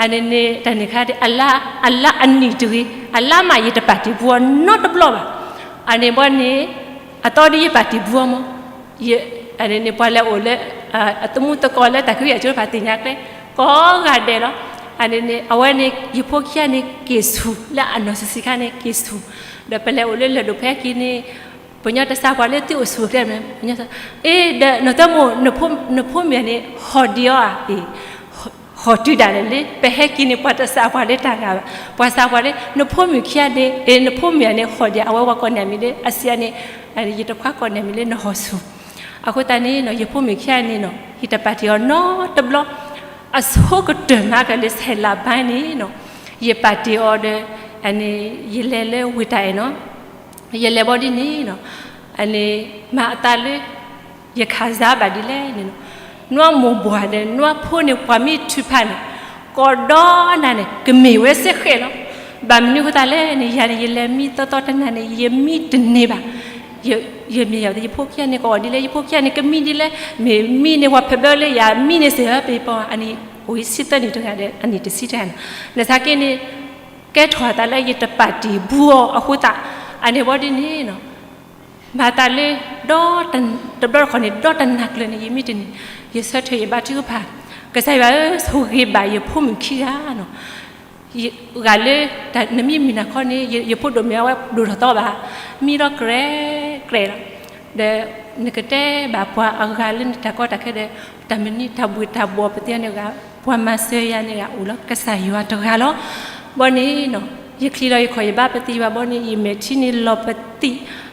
အန့ၣ်န့ၣ် တၢ်န့ၣ်ခါ အလါအနံၣ်တဂ့ၤ အလါမး ယတပာ်တ့ၢ်ဘူးအီၤနီတဘျီဘၣ်. အန့ၣ်ဘီန့ၣ် အသီဒ်ယပာ်တ့ၢ်ဘူးအီၤမး အန့ၣ်န့ၣ် ပှၤလဲၤအိၣ်လၢ အသမူသကိးလၢတၢ်ခွဲးယာ်ကၠိတဖၣ်သ့ၣ်ညါကျဲ ကိးဂၤဒဲးလီၤ. အန့ၣ်န့ၣ် အဝဲန့ၣ် ယဖိခံဂၤန့ၣ် က့ၤဆူၣ်လၢအနီၢ်ဆံးဆံးခါန့ၣ် က့ၤဆူၣ် ဒီးပလဲၤအိၣ်လၢလၢၢ်ဒိၣ်ဖဲက့ၤန့ၣ် ပညီတစးပှၤလၢသုအိၣ်ဆူၣ်အိၣ်ချ့မ့ၢ် အ့ ဒီးနီၢ်သၢမိၢ် နဖိမုၣ်န့ၣ် ဟီၣ်ဒံးအီၤဧါ အ့ ဟီၣ်တုၤဒၣ်လဲာ်လံ ပဟဲက့ၤန့ၣ် ပှၤတစးပှၤလၢတၢ်ဂၤဘၣ် ပှၤစးပှၤလၢ နဖိမုၣ်ခံဂၤန့ၣ် အ့ နဖိမုၣ်န့ၣ် ဟီၣ်ဒံး အဝဲဝၤကိးန့ၢ်မံၤလၢ အစံးန့ၣ် ယတခွါကိးန့ၢ်မံၤလၢနဟီၣ်ဆူၣ် အဃိသတးန့ၣ်နီၤ ယဖိမုၣ်ခံဂၤန့ၣ်နီၤ ယတပာ်တ့ၢ်အီၤနီတဘျီ အဆိကတၢၢ်မးကလၢဆဲးလးဘါန့ၣ်နီၤ ယပာ်တ့ၢ်အီၤဒီး အန့ၣ် ယလဲၤလၢဝ့ၢ်တၢ်အဲၣ်နီၤ ယလဲၤဘီဒ်န့ၣ်နီၤ အန့ၣ် မၤအသးလၢ ယခးစါဘၣ်ဒ်လဲၣ်န့ၣ်နီၤ နွံမိၢ်ပှၢ်ဒီး နွံဖိန့ၣ် ပှၤမ့ၢ်ထုးဖးန့ၣ် ကိးဒီနၤန့ၣ် ကမ့ၢ်ဝဲစ့ၢ်ဃဲးလီၤ. ဘၣ်မနုၤအဃိသတးလဲၣ်န့ၣ် ယၤန့ၣ် ယလဲၤမံသီသီတနၤန့ၣ် ယမံတန့ၢ်ဘၣ်. ယမ့ၢ်ယၤ ယဖိခံဂၤန့ၣ် ကိးဒ်လဲၣ် ယဖိခံဂၤန့ၣ် ကမံဒ်လဲၣ် မ့ၢ်မံန့ၣ် ပှၤဖဲဘၢလၢယၤမံန့ၣ်စ့ၢ် ပပှၤအန့ၣ် အိၣ်ဆံသၢနံၣ်တဂၤဒီး အနံၣ်တဆံတဂၤန့ၣ် နသးက့န့ၣ် ကဲထီၣ်အသးလၢယတပာ်တ့ၢ်ဘူးအီၤအဃိသတး အန့ၣ်ဘီဒ်န့ၣ်နီၤ မၤသးလၢ ဒီတဘျီတခီၣ်န့ၣ် ဒီတနၤကျၢၤန့ၣ် ယမ့ၢ်တန့ၢ် ယဆၢထၢၣ်ယဘါထုကဖၣ်, ကစၢ်ယွၤဧၢ, ဆိၣ်ဂ့ၤဘၣ်ယဖိမုၣ်ခံဂၤနီၤ. ဂၤလၢ နမ့ၢ်မုၢ်နၤခီန့ၣ် ယဖိဒိၣ်မ့ၢ်အဝဲဒိၣ်ထီၣ်သီဘၣ်, မံဒီးကြဲးကြဲးလီၤ. ဒီးနကတဲဘၣ်ပှၤအဂၤလၢနတၢ်ကီတၢ်ခဲဒီး တၢ်မနုၤတၢ်ဘှ့ၣ်တၢ်ဘှီၣ်ပသ့န့ၣ်ဂၤ, ပှၤမၤစၢၤယၤန့ၣ်ဂၤအိၣ်လီၤ, ကစၢ်ယွၤတဂၤလီၤ. ဘီန့ၣ်နီၤ ယချံးလီၤယခီၣ်ယဘါပသံဘၣ်ဘီန့ၣ် ယမဲာ်ထံန့ၣ်လီၤပသံ,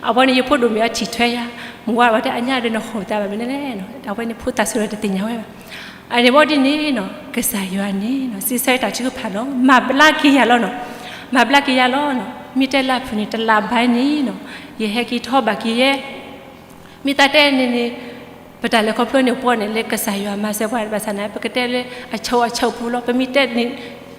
အဘီန့ၣ် ယဖိဒိၣ်မ့ၢ်အထံၣ်ထွဲယၤ, မုၢ်ဝါဘၣ်တဲအညါဒီးနဟီၣ်သးဘၣ်မနုၤလဲၣ်နီၤ, အဝဲန့ၣ်ဖိသၣ်စူၤဒီးတသ့ၣ်ညါဝဲဘၣ်. အန့ၣ်ဘီဒ်န့ၣ်နီၤ ကစၢ်ယွၤန့ၣ်နီၤ စံးဆၢတၢ်ထုကဖၣ်လီၤ, မၤဘျါက့ၤယၤလီၤနီၤ, မၤဘျါက့ၤယၤလီၤနီၤ, မ့ၢ်တဲလၢဖုၣ်န့ၣ် တလးဘၣ်န့ၣ်နီၤ ယဟဲက့ၤထီၣ်ဘၣ်က့ၤယဲ မ့ၢ်သးတဲန့ၣ်န့ၣ် ပတၢ်လဲၤခီဖျိန့ၣ်ပှီၢ်န့ၣ် လၢကစၢ်ယွၤမၤစၢၤပှၤဘၣ်ဆၣ်န့ၣ် ပကတဲလၢအဆၢအဆၢပူၤလီၤ, ပမ့ၢ်တဲန့ၣ်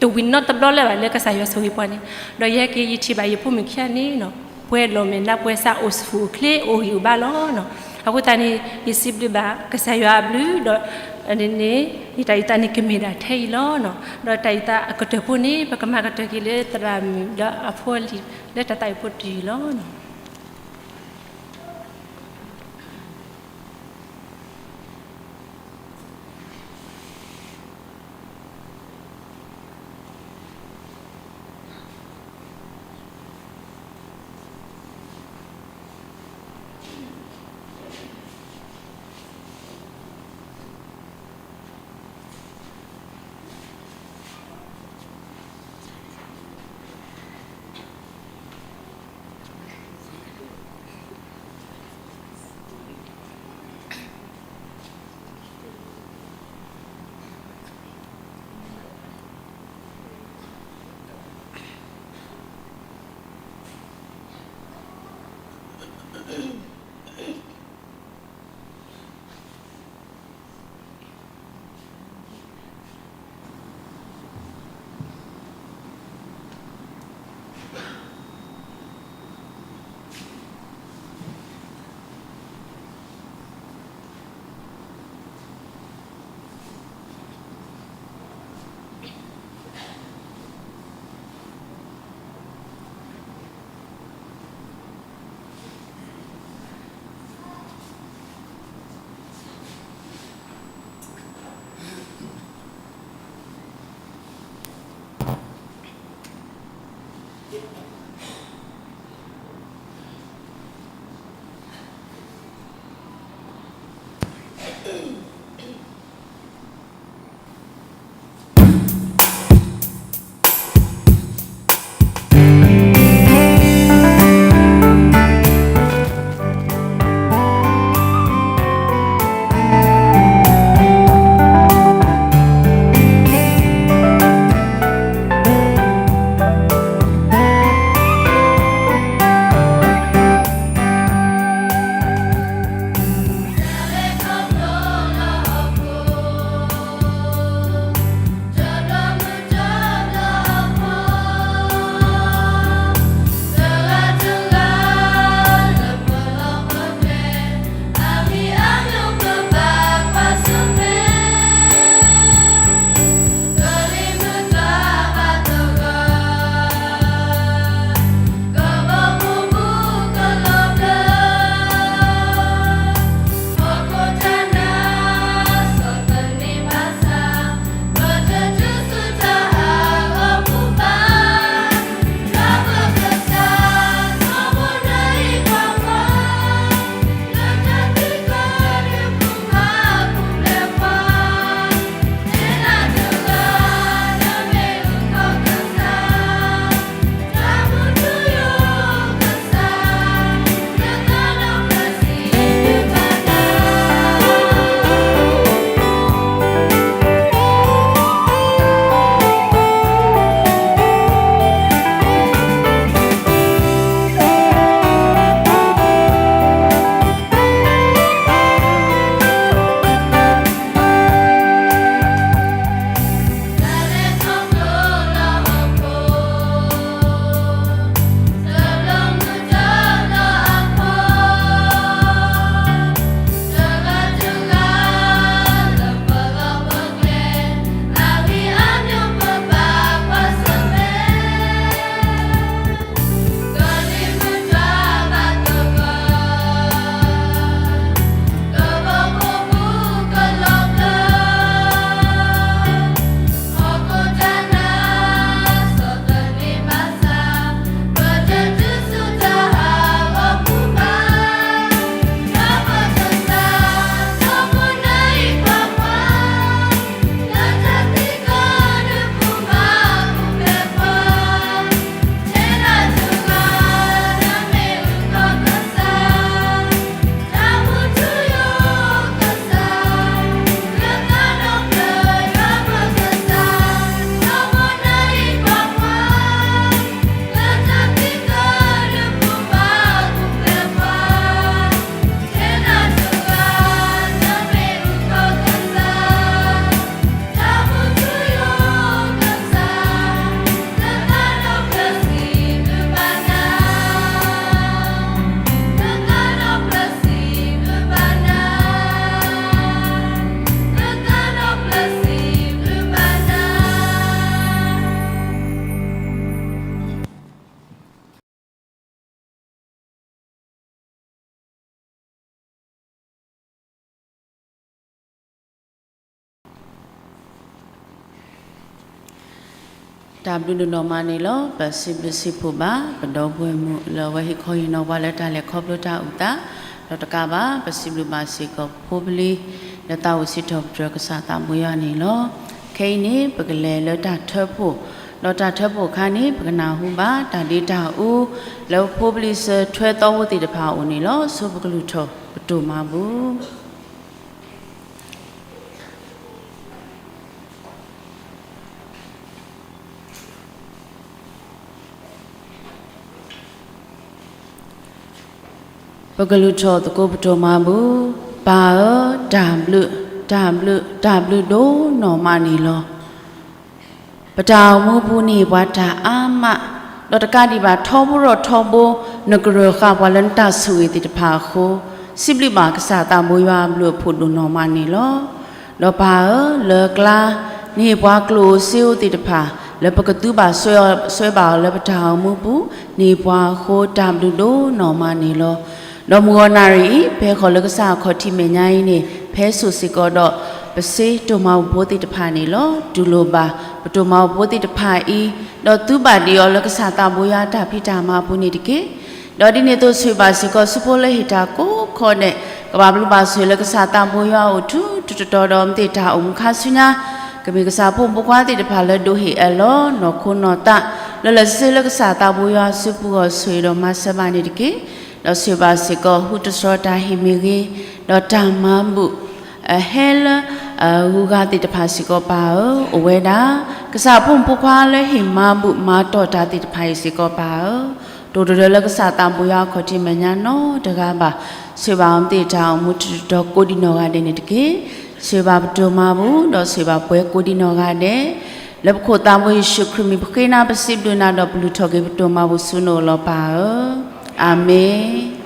တဝံၤနီတဘျီလၢၤဘၣ်လၢကစၢ်ယွၤဆိၣ်ဂ့ၤပှၤန့ၣ်, ဒီးယဟဲက့ၤယထံၣ်ဘၣ်ယဖိမုၣ်ခံဂၤန့ၣ်နီၤ ပှဲၤလီၤမဲာ်နါပှဲၤစးအိၣ်ဆူၣ်အိၣ်ချ့အိၣ်ဂံၢ်အိၣ်ဘါလီၤနီၤ. အဃိသတးန့ၣ် ယစံးဘျုးဘၣ်ကစၢ်ယွၤအဘျုးဒီး န့ၣ်န့ၣ် ယတၢ်အုၣ်သးန့ၣ်ကမ့ၢ်ဒၣ်ထဲအံၤလီၤနီၤ. ဒီးတၢ်အုၣ်သးအကတၢၢ်ဖိန့ၣ် ပကမၤကတၢၢ်က့ၤလၢသရၣ်မုၣ်ဒီးအဖိအလံၤ လၢတၢ်သးဝံၣ်ဖိတယုၢ်လီၤနီၤ. တၢ်ဘျုးဒိၣ်နီၢ်မးန့ၣ်လီၤ. ပစံးဘျုးစံးဖှိၣ်ဘၣ် ပဒီပုၢ်ဝဲၢ်မုၣ်လၢအဝဲဟ့ၣ်ခီဟ့ၣ်နီၤပှၤလၢတၢ်လဲၤခီဖျိတၢ်အုၣ်သး, ဒီးတကးဘၣ် ပစံးဘျုးဘၣ်စ့ၢ်ကီးဖိပလံၤ လၢသးအိၣ်စံးထီၣ်ပတြၢၤကစၢ်သးဘိယွၤန့ၣ်လီၤ. ခဲအံၤန့ၣ် ပကလဲၤလၢတၢ်ထၢဖှိၣ်, ဒီးတၢ်ထၢဖှိၣ်အခါန့ၣ် ပကနၢ်ဟူဘၣ်တၢ်ဒ့တၢ်အူ လၢဖိပလံၤစၢၤထွဲသီဖိသ့ၣ်တဖၣ်အအိၣ်န့ၣ်လီၤ. ဆိပကလုၢ်ထီၣ်ပတိၢ်မၤဘူၣ် ပကလုၢ်ထီၣ်သကိးပတိၢ်မၤဘူၣ်. ပၢ်ဧၢ, တၢ်ဘျုး, တၢ်ဘျုး, တၢ်ဘျုးဒိၣ်နီၢ်မးန့ၣ်လီၤ. ပတၢ်အိၣ်မူပူၤန့ၣ် ပှၤတၢ်အါမး, ဒီးတကးဒံးဘၣ်ထီဘိဒီးထီဘိ နကရၢၢ်ဃာ်ပှၤလၢနတၢ်ဆိၣ်ဂ့ၤသ့ၣ်တဖၣ်အဃိ, စံးဘျုးဘၣ်ကစၢ်သးဘိယွၤအဘျုးအဖှိၣ်ဒိၣ်နီၢ်မးန့ၣ်လီၤ. ဒီးပၢ်ဧၢ, လၢကျါ နဟ့ၣ်ပှၤကျိၣ်ဧိၤစ့ဧိၤသ့ၣ်တဖၣ် လၢပကသုဘၣ်စွဲဘၣ်အီၤလၢပတၢ်အိၣ်မူပူၤ, နဟ့ၣ်ပှၤအဃိ တၢ်ဘျုးဒိၣ်နီၢ်မးန့ၣ်လီၤ. ဒီးမုၢ်ဂီၤနၣ်ရံၣ်အံၤ ပဟဲဃီၤလၢကစၢ်အခီၣ်ထံးမဲာ်ညါအံၤန့ၣ် ဖဲစိာ်စ့ၢ်ကီးဒီး ပစ့တိၢ်မၤဘူၣ်ဖိသ့ၣ်တဖၣ်န့ၣ်လီၤ. တူၢ်လိာ်ဘၣ် ပတိၢ်မၤဘူၣ်ဖိသ့ၣ်တဖၣ်အံၤ, ဒီးသုဘၣ်ဒံးအီၤလၢကစၢ်သးဘိယွၤအတၢ်ဖံးတၢ်မၤအပူၤန့ၣ်တက့ၢ်. ဒီးဒ်န့ၣ်အသိး ဆိၣ်ဂ့ၤဘၣ်စ့ၢ်ကီး ဆူဖိလၢဟ့ၣ်တၢ်ကိးခီဒဲး, ကဘၣ်ဘျုးဘၣ်ဆိၣ်ဂ့ၤလၢကစၢ်သးဘိယွၤအအိၣ်ထူထူတီတီဒီး မ့ၢ်တၢ်အိၣ်မူခါဆူညါ, ကမ့ၢ်ကစၢ်ဖိမုၣ်ဖိခွါသ့ၣ်တဖၣ်လၢဒိးဟ့ၣ်အၢၣ်လီၤ နီၢ်ခိနီၢ်သး လၢလၢာ်စ့လၢကစၢ်သးဘိယွၤစုပူၤအဂီၢ် ဆိၣ်ဂ့ၤဒီးမၤစၢၤဘၣ်န့ၣ်တက့ၢ်. ဒီးဆိၣ်ဂ့ၤဘၣ်စ့ၢ်ကီး ဟူတတြီတၢ်ဟ့ၣ်မ့ၢ်ဂ့ၤ, ဒီးတၢ်မၤဘူၣ် အဟဲလၢ အဂုၤအဂၤသ့ၣ်တဖၣ်စ့ၢ်ကီးပၢ်ဧၢ, အိၣ်ဝဲဒၣ် ကစၢ်ဖိမုၣ်ဖိခွါလၢဟ့ၣ်မၤဘူၣ်မၤတီၢ်တၢ်သ့ၣ်တဖၣ်အံၤစ့ၢ်ကီးပၢ်ဧၢ, တိၢ်တဒၢလၢကစၢ်သးဘိယွၤအခီၣ်ထံးမဲာ်ညါနီတဂၤဘၣ်. ဆိၣ်ဂ့ၤဘၣ်အီၤသ့ၣ်တၢ်အိၣ်မူတတီၤကိးဒံးနီၢ်ဂၤဒဲးန့ၣ်တက့ၢ်. ဆိၣ်ဂ့ၤဘၣ်ပတိၢ်မၤဘူၣ် ဒီးဆိၣ်ဂ့ၤဘၣ်ပှၤကိးဒံးနီၢ်ဂၤဒဲး, လၢပခိၣ်သးဘိယ့ၣ်ၡူးခရံာ်မံၤပဃ့နၤ ပစံးဘျုးနၤဒီးပလုၢ်ထီၣ်က့ၤပတိၢ်မၤဘူၣ်ဆူနအိၣ်လီၤပၢ်ဧၢ, အၤမ့ၣ်.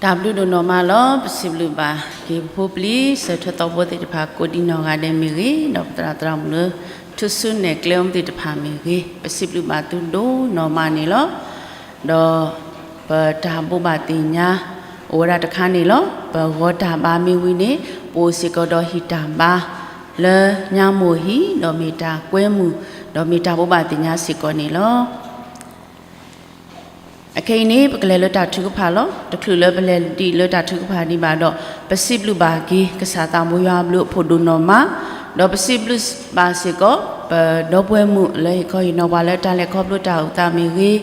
တၢ်ဘျုးဒိၣ်နီၢ်မးလီၤ. ပစံးဘျုးဘၣ်က့ၤပဖိပလံၤ စၢၤထၢၣ်သီဖိသ့ၣ်တဖၣ် ကိးဒံနီၢ်ဂၤဒဲးမ့ၢ်ဂ့ၤ, ဒီးပသရၣ်သရၣ်မုၣ်လၢ ထူၣ်စုနဲၣ်ကျဲအိၣ်မူသ့ၣ်တဖၣ်မ့ၢ်ဂ့ၤ, ပစံးဘျုးဘၣ်သုဒိၣ်နီၢ်မးန့ၣ်လီၤ. ဒီးပတၢ်ဘိးဘၣ်သ့ၣ်ညါ အိၣ်ဝဲဒၣ်တခါန့ၣ်လီၤ. ပဂီၤတၢ်ဘါမ့ၢ်ဝံၤန့ၣ် ပအိၣ်စ့ၢ်ကီးဒီးဟံၣ်တၢ်ဘါ လၢညါမိၢ်ဟံၣ်, ဒီးမ့ၢ်တၢ်ကွဲမုာ်, ဒီးမ့ၢ်တၢ်ဘိးဘၣ်သ့ၣ်ညါစ့ၢ်ကီးန့ၣ်လီၤ. အခဲအံၤန့ၣ် ပကလဲၤလၢတၢ်ထုကဖၣ်လီၤ. တချုးလၢပလဲၤဒံးလၢတၢ်ထုကဖၣ်ဒံးဘၣ်ဒီး ပစံးဘျုးဘၣ်က့ၤ ကစၢ်သးဘိယွၤအဘျုးအဖှိၣ်ဒိၣ်နီၢ်မး, ဒီးပစံးဘျုးဘၣ်စ့ၢ်ကီး ပဒီပုၢ်ဝဲၢ်မုၣ်လၢဟ့ၣ်ခီဟ့ၣ်နီၤပှၤလၢတၢ်လဲၤခီဖျိတၢ်အိၣ်သးမ့ၢ်ဂ့ၤ,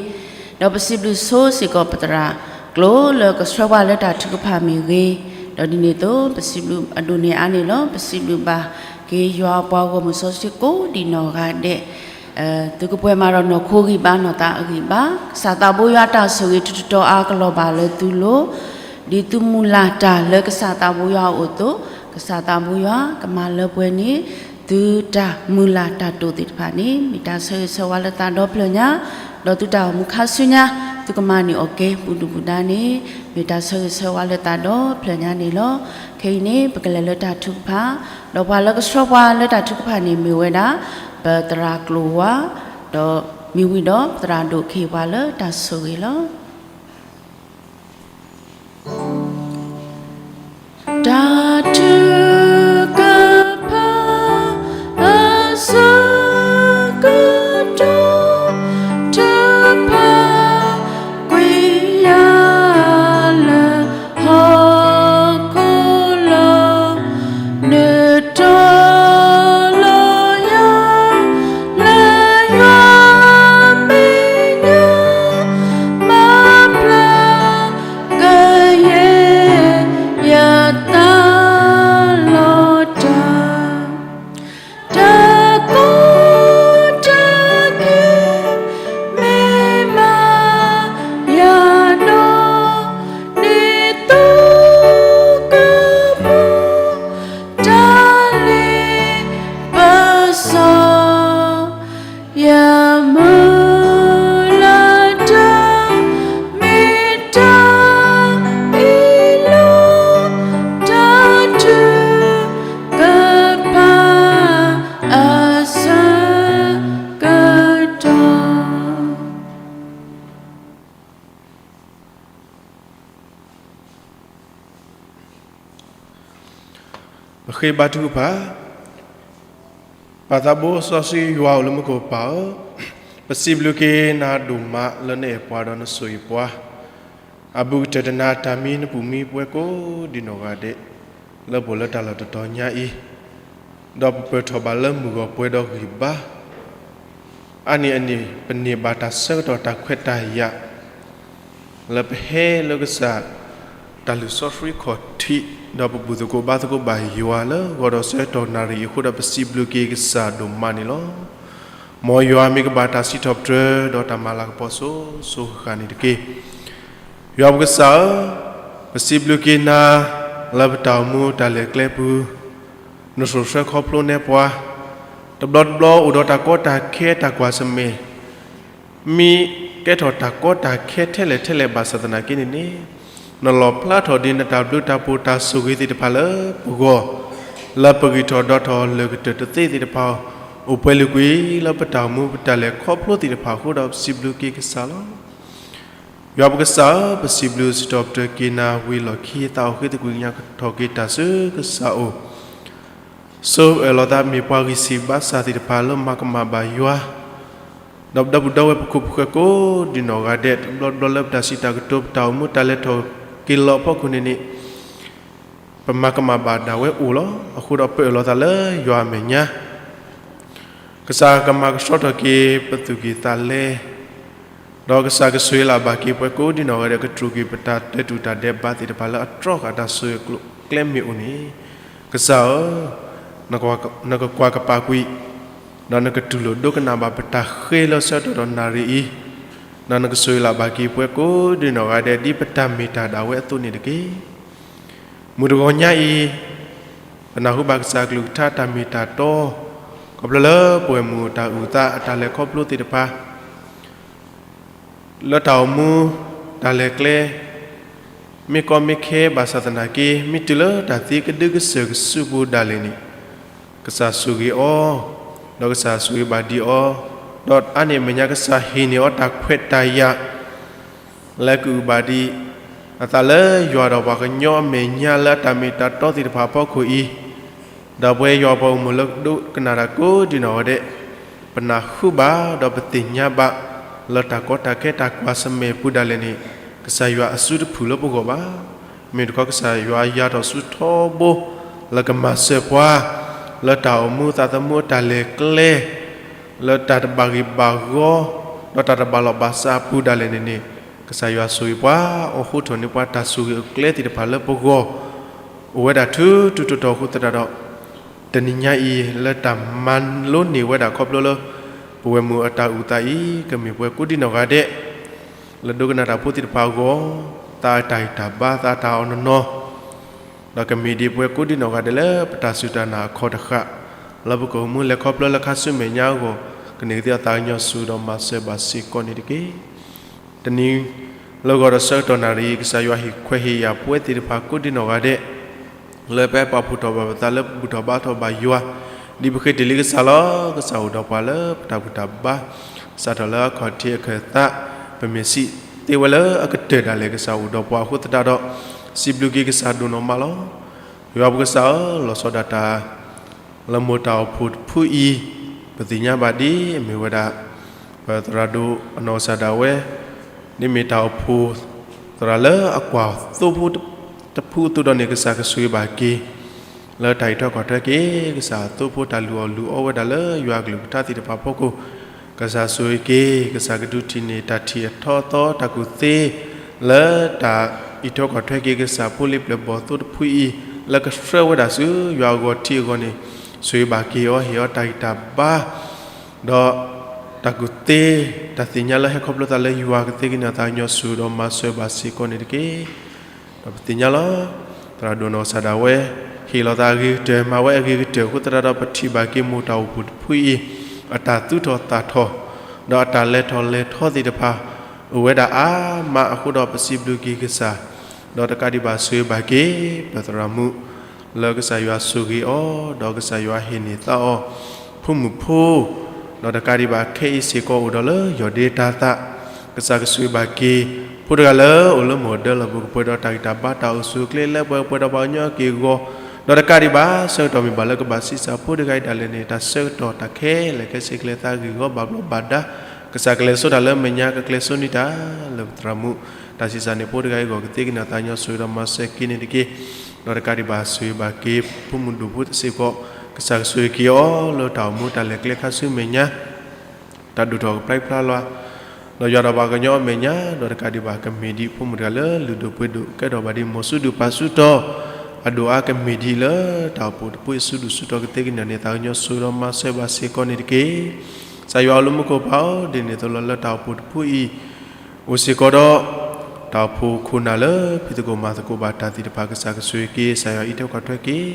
ဒီးပစံးဘျုးဆိစ့ၢ်ကီးပသရၣ်ကျိၤလၢကဆှၢပှၤလၢတၢ်ထုကဖၣ်မ့ၢ်ဂ့ၤ, ဒီးဒ်န့ၣ်အသိး ပစံးဘျုးအဒိၣ်န့ၢ်အါန့ၢ်လီၤ. ပစံးဘျုးဘၣ်က့ၤယွၤအပှၤဂီၢ်မုၢ်စီဆှံကိးဒံနီၢ်ဂၤဒဲး သုကပှဲၤမးဒီးနီၢ်ခိဂံၢ်ဘါနီၢ်သးအဂံၢ်ဘါ, ကစၢ်သးဘိယွၤတၢ်ဆိၣ်ဂ့ၤတတီၤတီၤအါကလီၤဘၣ်လၢသုလိၤ, ဒ်သုမုၢ်လၢ်တၢ်လၢကစၢ်သးဘိယွၤအအိၣ်အသိး, ကစၢ်သးဘိယွၤကမၤလၢပှဲၤန့ၢ် သုတၢ်မုၢ်လၢ်တၢ်တိာ်သ့ၣ်တဖၣ်န့ၣ် မ့ၢ်တၢ်ဆၢဂ့ၤဆၢဝါလၢသးဒီဖျၢၣ်ညါ, ဒီးသုတၢ်အိၣ်မူခါဆူညါ သုကမၤန့ၢ်အီၣ်ကဲပူၤဒုၣ်ပူၤဒါန့ၣ် မ့ၢ်တၢ်ဆၢဂ့ၤဆၢဝါလၢသးဒီဖျၢၣ်ညါန့ၣ်လီၤ. ခဲအံၤန့ၣ် ပကလဲၤလၢတၢ်ထုကဖၣ်, ဒီးပှၤလၢကဆှၢပှၤလၢတၢ်ထုကဖၣ်န့ၣ်မ့ၢ်ဝဲဒၣ် ပသရၣ်ကျိၤဝါ, ဒီးမ့ၢ်ဝံၤဒီးသရၣ်ဒိၣ်ခ့ၢ်ပှၤလၢတၢ်ဆိၣ်ဂ့ၤလီၤ. တၢ်ထုကဖၣ် အဆၢကတီၢ် ထုကဖၣ်ကွံာ်ယၤလၢ ဟီၣ်ခိၣ်လီၤ, နုာ်ထီၣ်လီၤယၤ လၢယွၤမဲာ်ညါ မၤပျၢ် ကယဲၢ်ယသးလီၤတၢ်, တၢ်ကီတၢ်ခဲ မ့ၢ်မၤယၤဒီး ဒ်သိးကပူၤ တၢ်လ့ပစီ ယမုၢ်လၢ်တၢ် မ့ၢ်တၢ်အ့ၣ်လိာ် တၢ်ထုကဖၣ် အဆၢကတီၢ် ပဃ့ဘါထုကဖၣ်. ပၢ်သးဘိစီဆှံယွၤအိၣ်လၢမူခိၣ်ပၢ်ဧၢ, ပစံးဘျုးက့ၤနၤဒိၣ်မးလၢနအဲၣ်ပှၤဒီးနဆိၣ်ဂ့ၤပှၤ, အဘူးကတၢၢ်တနၤတၢ်မံနပူၤမံပှဲၤကိးဒံနီၢ်ဂၤဒဲး လၢပအိၣ်လၢတၢ်လီၢ်တတီၤညါအံၤ, ဒီးပပၢၢ်ထီၣ်ဘၣ်လၢမုၢ်ဂီၤပှဲၤဒီးဂံၢ်ဘါ အါန့ၢ်အန့ၣ် ပန့ၢ်ဘၣ်တၢ်ဆၢကတီၢ်တၢ်ခွဲးတၢ်ယာ် လၢပဟဲလၢကစၢ် တၢ်လုၢ်စီဆှံခီၣ်ထံး ဒီးပဘူၣ်သကိးဘါသကိးဘၣ်ယွၤလၢဂီၤဒီးဆၢကတီၢ်နၣ်ရံၣ်အံၤအဃိဒီး ပစံးဘျုးက့ၤကစၢ်ဒိၣ်မးန့ၣ်လီၤ. မ်ယွၤမ့ၢ်ကဘၣ်တၢ်စံးထီၣ်ပတြၢၤဒီးတၢ်မၤလၤကပီၤစိၤစိၤဃၣ်ဃၣ်န့ၣ်တက့ၢ်. ယွၤပကစၢ်ဧၢ, ပစံးဘျုးက့ၤနၤ လၢပတၢ်အိၣ်မူတၢ်လဲၤကျဲပူၤ နဆိၣ်ဆှၢခီဖျိနဲပှၤ, တဘျီတဘျီအိၣ်ဒီးတၢ်ကီတၢ်ခဲတၢ်ကွၢ်ဆၢၣ်မဲာ်, မ့ၢ်ကဲထီၣ်တၢ်ကီတၢ်ခဲထဲလဲၣ်ထဲလဲၣ်ဘၣ်ဆၣ်သနာ်က့န့ၣ်န့ၣ်, နလီၣ်ဖျါထီၣ်ဒ်နတၢ်ဘျုးတၢ်ဖှိၣ်တၢ်ဆိၣ်ဂ့ၤသ့ၣ်တဖၣ်လၢပဂီၢ်, လၢပဂံၢ်ထီၣ်ဒီးထီၣ်လၢၢ်ကတၢၢ်တသ့သ့ၣ်တဖၣ်, အိၣ်ပှဲၤလုာ်ကွံာ်လၢပတၢ်အိၣ်မူပတၢ်လဲၤခီဖျိသ့ၣ်တဖၣ်အဃိဒီးပစံးဘျုးက့ၤကစၢ်လီၤ. ယွၤပကစၢ်ဧၢ, ပစံးဘျုးစံးထီၣ်ပတြၢၤက့ၤနၤဝံၤအလီၢ်ခံ သးအိၣ်ဃ့သကွံာ်ကညးထီၣ်က့ၤတၢ်ဆူကစၢ်အအိၣ်, ဆှၢအၢၣ်လီၤသးမ့ၢ်ပှၤဂံၢ်ဆံးဘါစၢ်သ့ၣ်တဖၣ်လၢမၤကမၣ်ဘၣ်ယွၤ, ဒီးပဒီပုၢ်ဒီဝဲၢ်ပခိၣ်ပဃၢၤကိးဒံနီၢ်ဂၤဒဲး တဘျီတဘျီလၢပတၢ်စံးတၢ်ကတိၤပတၢ်အိၣ်မူတၢ်လဲၤထီၣ်က့ၤလီၤအဖီခိၣ်န့ၣ်န့ၣ် ပမၤကမၣ်ဘၣ်ဒၣ်ဝဲအိၣ်လီၤ. အဃိဒီးပအၢၣ်လီၤသးလၢယွၤအမဲာ်ညါ ကစၢ်ကမၤကဆှီထီၣ်က့ၤပသူၣ်ကံၢ်သးလဲ, ဒီးကစၢ်ကဆိၣ်ဂ့ၤလၢ်ဘၣ်က့ၤပှၤကိးဒံနီၢ်ဂၤဒဲး ကတြူာ်က့ၤပတၢ်တဲတူၢ်တၢ်ဒဲးဘးသ့ၣ်တဖၣ်လၢအတြီဃာ်တၢ်ဆိၣ်ဂ့ၤကျဲမ့ၢ်အိၣ်န့ၣ်, ကစၢ်ဧၢ, နကကွၢ်ကပာ်ကွံာ်, ဒီးနကတူၢ်လိာ်ဒိကနၣ်ဘၣ်ပတၢ်ဃ့လၢဆၢကတီၢ်နၣ်ရံၣ်အံၤ, ဒီးနကဆိၣ်ဂ့ၤလၢ်ဘၣ်က့ၤပှၤကိးဒံနီၢ်ဂၤဒဲး ဒ်ပတၢ်မ့ၢ်တၢ်ဒၣ်ဝဲအသိးန့ၣ်တက့ၢ်. မုၢ်တဂီၤညါအံၤ, ပနၢ်ဟူဘၣ်ကစၢ်အကလုၢ်ကထါတၢ်မ့ၢ်တၢ်တီ, ခီဖျိလၢပဝဲၢ်မုၢ်တၢ်အုၣ်သးအတၢ်လဲၤခီဖျိသ့ၣ်တဖၣ် လၢတၢ်အိၣ်မူတၢ်လဲၤကျဲ မ့ၢ်ကီမ့ၢ်ခဲဘၣ်ဆၣ်သနာ်က့ မ့ၢ်တုၤလၢတၢ်သံကဒုကစၢၢ်ကစုပူၤဒၣ်လဲာ်န့ၣ် ကစၢ်ဆိၣ်ဂ့ၤအီၤ, ဒီးကစၢ်ဆိၣ်ဂ့ၤဘၣ်ဒံးအီၤ, ဒီးအါန့ၢ်အမဲာ်ညါကစၢ်ဟ့ၣ်န့ၢ်အီၤတၢ်ခွဲးတၢ်ယာ် လၢကအုၣ်ဘၣ်ဒံးအသးလၢယွၤဒီးပှၤကညီအမဲာ်ညါလၢအတၢ်မ့ၢ်တၢ်တီသ့ၣ်တဖၣ်အဖီခိၣ်အံၤ, ဒီးပဝဲယွၤပှၤအိၣ်မူလၢဒိကနၣ်တၢ်ကိးဒံးနီၢ်ဂၤဒဲး, ပနၢ်ဟူဘၣ်ဒီးပသ့ၣ်ညါဘၣ် လၢတၢ်ကီတၢ်ခဲတၢ်ကွၢ်ဆၢၣ်မဲာ်ပူၤဒၣ်လဲာ်န့ၣ် ကစၢ်ယွၤအစုတဖုၣ်လၢပဂီၢ်ဘၣ်. မ့ၢ်တခီကစၢ်ယွၤယၤထီၣ်ဆူထီဘိ လၢကမၤစၢၤပှၤ လၢတၢ်အိၣ်မူသးသမူအတၢ်လဲၤကျဲ လၢတၢ်တဘၣ်ဂ့ၢ်ဘၣ်ဂီၤ ဒီးတၢ်တဘၣ်လီၢ်ဘၣ်စးအပူၤဒၣ်လဲာ်န့ၣ်န့ၣ်, ကစၢ်ယွၤဆိၣ်ဂ့ၤပှၤ အိၣ်ဃူထီၣ်န့ၢ်ပှၤတၢ်ဆိၣ်ဂ့ၤအိၣ်ကျဲသ့ၣ်တဖၣ်လၢပဂီၢ် အိၣ်ဝဲဒၣ်ထူထူတီတီအဃိသတးဒီး, တနံၤညါအံၤလၢတၢ်မၤလိန့ၢ်ဝဲဒၣ်ခီဖျိလၢ ပဝဲမုၢ်အတၢ်အုၣ်သးအံၤကမ့ၢ်ပှၤကိးဒံးနီၢ်ဂၤဒဲး လၢဒိကနၣ်တၢ်ဖိသ့ၣ်တဖၣ်အဂီၢ်, သးအတၢ်ဂံၢ်တၢ်ဘါ သးအတၢ်အီၣ်နီၢ်နီၢ် ဒီးကမ့ၢ်ဒ်ပဝဲကိးဒံးနီၢ်ဂၤဒဲးလၢပတၢ်စူၢ်တၢ်နာ်အခီတဃာ်, လၢပကအိၣ်မူလဲၤခီဖျိလၢခါဆူမဲာ်ညါအဂီၢ်, ကန့ၢ်ကသ့အသးကညီၤဆူၣ်ဒီးမၤစၢၤဘၣ်စ့ၢ်ကီးန့ၣ်တက့ၢ်. တနံၤလၢဂီၤဒီးဆၢကတီၢ်နၣ်ရံၣ်အံၤ ကစၢ်ယွၤဟ့ၣ်ခွဲးဟ့ၣ်ယာ်ပဝဲသ့ၣ်တဖၣ်ကိးဒံးနီၢ်ဂၤဒဲး လၢပဟဲပာ်ဖှိၣ်ထီၣ်ဘၣ်ပသးလၢပဘူၣ်ထီၣ်ဘါထီၣ်ဘၣ်ယွၤ, ဒ်ပဃ့တ့ၢ်လံကစၢ်လီၤ. ကစၢ်အိၣ်ဒီးပှၤလၢပတၢ်ဘူၣ်တၢ်ဘါ, စးထီၣ်လၢအခီၣ်ထံးအခၢၣ်သး, ပမ့ၢ်စံးသ့ဝဲလၢအကတၢၢ်ဒၣ်လဲာ် ကစၢ်အိၣ်ဒီးပှၤအဃိသတးဒီး, စံးဘျုးက့ၤကစၢ်ဒိၣ်နီၢ်မးလီၤ. ယွၤပကစၢ်ဧၢ, လီၤဆီဒၣ်တၢ် လၢမိၢ်တၢ်အိၣ်ဖှိၣ်တဖုအံၤ, ပသ့ၣ်ညါဘၣ်ဒ်အမ့ၢ်ဝဲဒၣ် ပသရၣ်ဒိၣ်အနီၢ်ကစၢ်ဒၣ်ဝဲ, ဒ်မ့ၢ်တၢ်အိၣ်ဖှိၣ်သရၣ်လၢအကွၢ်သိဖိတဖုအသိးဒီးန့ၣ် ကစၢ်ကဆိၣ်ဂ့ၤဘၣ်က့ၤ လၢတၢ်အံးထွဲကွၢ်ထွဲက့ၤ ကစၢ်သိဖိတၢ်လုၢ်အီၣ်လုၢ်အီဝဲဒၣ်လၢယွၤအကလုၢ်ကထါသ့ၣ်တဖၣ်အဖီခိၣ်, ကစၢ်ဆိၣ်ဂ့ၤက့ၤ ကစၢ်ကဒုးထံၣ်န့ၢ်တၢ်ထံၣ်အထီအသီတၢ်ကူၣ်သ့ လၢတၢ်အံးထွဲကွၢ်ထွဲက့ၤ ကစၢ်ဖိလံၤပျဲၢ်ဘီၣ်သိတဖုအံၤ လၢကဆှၢဝဲဒၣ်ဆူယွၤအဂီၢ်ထံးအဂီၢ်န့ၣ်, ဆိၣ်ဂ့ၤဘၣ်က့ၤအီၤ ဟ့ၣ်အီၤတၢ်ဂံၢ်တၢ်ဘါ ဒီးတၢ်ကူၣ်သ့ တၢ်သ့ၣ်ညါလၢဟဲခီဖျိသးလၢယွၤကသ့ကန့ၢ်အသးကညီၤဆူၣ်ဒီးမၤစၢၤဘၣ်စ့ၢ်ကီးန့ၣ်တက့ၢ်. ဒီးပသ့ၣ်ညါလီၤ. သရၣ်ဒိၣ်နီၢ်ကစၢ်ဒၣ်ဝဲ ဟ့ၣ်လီၤသးအဂ့ၤကတၢၢ် မၤဝဲအဂ့ၤကတၢၢ်အဃိသတးဒီး ပထံၣ်ဘၣ်က့ၤမိၢ်တၢ်အိၣ်ဖှိၣ်တဖုအံၤ အတၢ်သူၣ်ထီၣ်သးထီၣ် ဒီးအတၢ်လဲၤထီၣ်လဲၤထီသ့ၣ်တဖၣ် အိၣ်ဝဲဒၣ်အါမးအဃိဒီး ပစံးဘျုးက့ၤကစၢ် ဒီးတကးဒံးဘၣ်ဆိၣ်ဂ့ၤဘၣ်က့ၤ ပသရၣ်မုၣ် လၢကစၢ်ယွၤဆိၣ်ဂ့ၤအီၤ ဒီးကစၢ်ယွၤဟ့ၣ်န့ၢ်သးအီၤ ဖိမုၣ်ဖိ ဒီးတကးဒံးဘၣ်ခဲအံၤစ့ၢ်ကီးအိၣ်ဒီးလၢယီၢ်ဒ့တၢ်သး ကစၢ်ကဆိၣ်ဂ့ၤဘၣ်က့ၤ ဖိတဂၤလၢအိၣ်လၢမိၢ်ဒၢလီၢ်ပူၤ ကပှဲၤဒီးတၢ်ဂံၢ်တၢ်ဘါတၢ်အိၣ်ဆူၣ်အိၣ်ချ့လၢပှဲၤပှဲၤဒီးပှၤကညီအက့ၢ်အဂီၤ, ဒီးတကးဒံးဘၣ်ဆၢကတီၢ်မ့ၢ်ဘၣ်လၢကဘၣ်ဆံးစၢ်ဖိတဂၤအံၤဒၣ်လဲာ်န့ၣ် တၢ်ဆၢကတီၢ်တၢ်ခဲလၢာ်ခဲဆ့ကလဲၤသးဂ့ၢ်ဂီၤဘၣ်ဘျီးဘၣ်ဒါ, ကစၢ်ကလဲၤဆိတၢ်လၢမဲာ်ညါကကျဲၤဆိန့ၢ်တၢ်လၢပသရၣ်မုၣ်, တၢ်ဆံးစၢ်န့ၣ်ဖိတဂၤအံၤအဂီၢ် ကသ့ကန့ၢ်အသးကညီၤဆိၣ်ဂ့ၤဒီးမၤစၢၤက့ၤန့ၣ်တက့ၢ်. ဒီးတကးဒံးဘၣ်ဆိၣ်ဂ့ၤဘၣ်က့ၤ ဖိမုၣ်ဒိၣ်ဖိစ့ၢ်ကီး ကစၢ်ကဆိၣ်ဂ့ၤက့ၤအီၤလၢတၢ်အိၣ်မူတၢ်လဲၤကျဲခါဆူမဲာ်ညါ တၢ်ဒိၣ်ထီၣ်ကဖျါဖျါလီၤ, ဒီးယွၤဒီးပှၤကညီအမဲာ်ညါ, ဒီးတကးဒံးဘၣ်ကမ့ၢ်ဒ်ဖိမုၣ်တဂၤလၢလုၢ်ဒိၣ်ပှ့ၤဒိၣ် ကဲထီၣ်ဘၣ်ဒ်မိၢ်ဆူၣ်ဒူၣ်ပၢ်ဆူၣ်တီၤ, အဒိၣ်အါကမ့ၢ်ဒ်လၢတၢ်အိၣ်ဖှိၣ်တဖုအံၤဆူၣ်ဒူၣ်ဆူၣ်တီၤ ကသ့ကန့ၢ်န့ၢ်သးကညီၤဆိၣ်ဒီးမၤစၢၤဘၣ်စ့ၢ်ကီးန့ၣ်တက့ၢ်. ကစၢ်ယွၤအိၣ်လၢမူခိၣ်ပၢ်ဧၢ, ဒ်န့ၣ်အသိးလီၤ လၢတၢ်အိၣ်ဖှိၣ်တဖုအံၤ အိၣ်စ့ၢ်ကီးဒီး တၢ်အိၣ်ဖှိၣ်ခိၣ်နၢ်လၢဖံးသကိးမၤသကိးဘၣ်တၢ်သ့ၣ်တဖၣ် ကစၢ်ကဆိၣ်ဂ့ၤက့ၤ ကစၢ်ယွၤအံးထွဲကွၢ်ထွဲက့ၤ,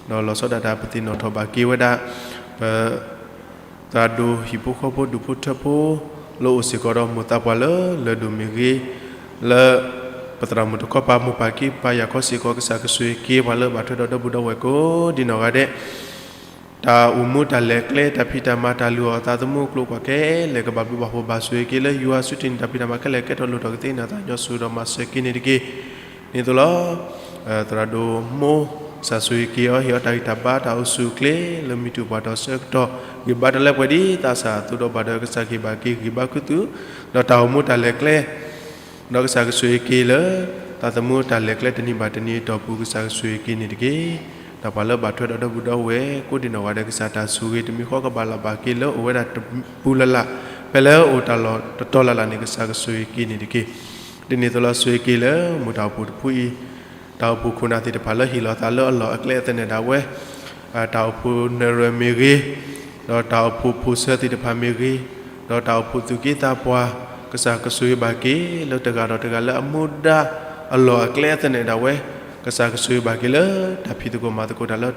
ဒီးလီၤဆီဒၣ်တၢ်ပသ့ၣ်နီၣ်ထီၣ်ဘၣ်က့ၤဝဲဒၣ် ပ သရၣ်ဒိၣ်ဟံၣ်ဖိဃီဖိဒူၣ်ဖိထၢဖိ လၢအိၣ်စ့ၢ်ကီးဒီးမိၢ်သးပှၢ်လၢလၢၢ်ဒိၣ်မ့ၢ်ဂ့ၤ, လၢ ပသရၣ်မုၣ်တခီပၤမိၢ်ပၢ်က့ပၢ်ယာ်ခီစ့ၢ်ကီး ကစၢ်ကဆိၣ်ဂ့ၤက့ၤပှၤလၢဘၣ်ထွဲဒီးဒီပုၢ်ဒီဝဲၢ်ကိးဒံးနီၢ်ဂၤဒဲး, တၢ်အိၣ်မူတၢ်လဲၤကျဲ တၢ်ဖံးတၢ်မၤတၢ်လုၢ်အီၣ်သးသမူကျိၤကွၢ်ခဲလၢာ် ကဘၣ်ဘျုးဘၣ်ဖှိၣ်ဘၣ်ဆိၣ်ဂ့ၤက့ၤလၢယွၤဆူတနံၤတၢ်ဖံးတၢ်မၤခဲလၢာ်ကဲထီၣ်လိၣ်ထီၣ်ကသ့ကန့ၢ်သးကညီၤဆိၣ်ဒီးမၤစၢၤက့ၤန့ၣ်တက့ၢ်. ဒ်န့ၣ်အသိးလီၤ. သရၣ်ဒိၣ်မိၢ် ကစၢ်ဆိၣ်ဂ့ၤက့ၤအီၤ ဟ့ၣ်အီၤတၢ်ဂံၢ်တၢ်ဘါတၢ်အိၣ်ဆူၣ်အိၣ်ချ့ လၢမံၤတူၢ်ပှၢ်တီၢ်ဆၢကတီၢ် ဂံၢ်ဘါတလၢပှဲၤဒ်သးစၢ်အသိးဒီးဘၣ်ဒီး ကစၢ်ကဟ့ၣ်ဘၣ်က့ၤဂံၢ်ဘါခူသူၣ် ဒီးတၢ်အိၣ်မူတၢ်လဲၤကျဲ ဒီးကစၢ်ကဆိၣ်ဂ့ၤက့ၤလၢ သးသမူတၢ်လဲၤကျဲတနံၤဘၣ်တနံၤအတီၢ်ပူၤ ကစၢ်ကဆိၣ်ဂ့ၤက့ၤန့ၣ်တက့ၢ်. ဒီးပှၤလၢဘၣ်ထွဲဒီးဒီပုၢ်ဒီဝဲၢ်ကိးဒံးနီၢ်ဂၤဒဲး ကစၢ်တၢ်ဆိၣ်ဂ့ၤတမံၤဃီကဘၣ်လၢ်ဘၣ်က့ၤလၢအိၣ်ဝဲဒၣ်တပူၤလၢ်လၢ် ဖဲလၢအိၣ်တၢ်လီၢ်တတီၤလၢ်လၢ်န့ၣ် ကစၢ်ကဆိၣ်ဂ့ၤက့ၤန့ၣ်တက့ၢ်. ဒ်န့ၣ်အသိးလီၤ ဆိၣ်ဂ့ၤက့ၤလၢမိၢ်တၢ်အိၣ်ဖှိၣ်တဖုအံၤ တၢ်အိၣ်ဖှိၣ်ခိၣ်နၢ်သ့ၣ်တဖၣ်လၢဟ့ၣ်လီၤသးလၢအလီၢ်အကျဲအသနၢၣ်ဒၣ်ဝဲ တၢ်အိၣ်ဖှိၣ်နၢၤရၢၣ်မ့ၢ်ဂ့ၤ, ဒီးတၢ်အိၣ်ဖှိၣ်ဖိၣ်ဆၢသ့ၣ်တဖၣ်မ့ၢ်ဂ့ၤ, ဒီးတၢ်အိၣ်ဖှိၣ်သူၣ်က့သးပှၢ်, ကစၢ်ကဆိၣ်ဂ့ၤဘၣ်က့ၤလၢတဂၤဒီးတဂၤလၢအမူဒါအလီၢ်အကျဲအသနၢၣ်ဒၣ်ဝဲ, ကစၢ်ကဆိၣ်ဂ့ၤဘၣ်က့ၤလၢတၢ်ဖံးသကိးမၤသကိးတၢ်လၢ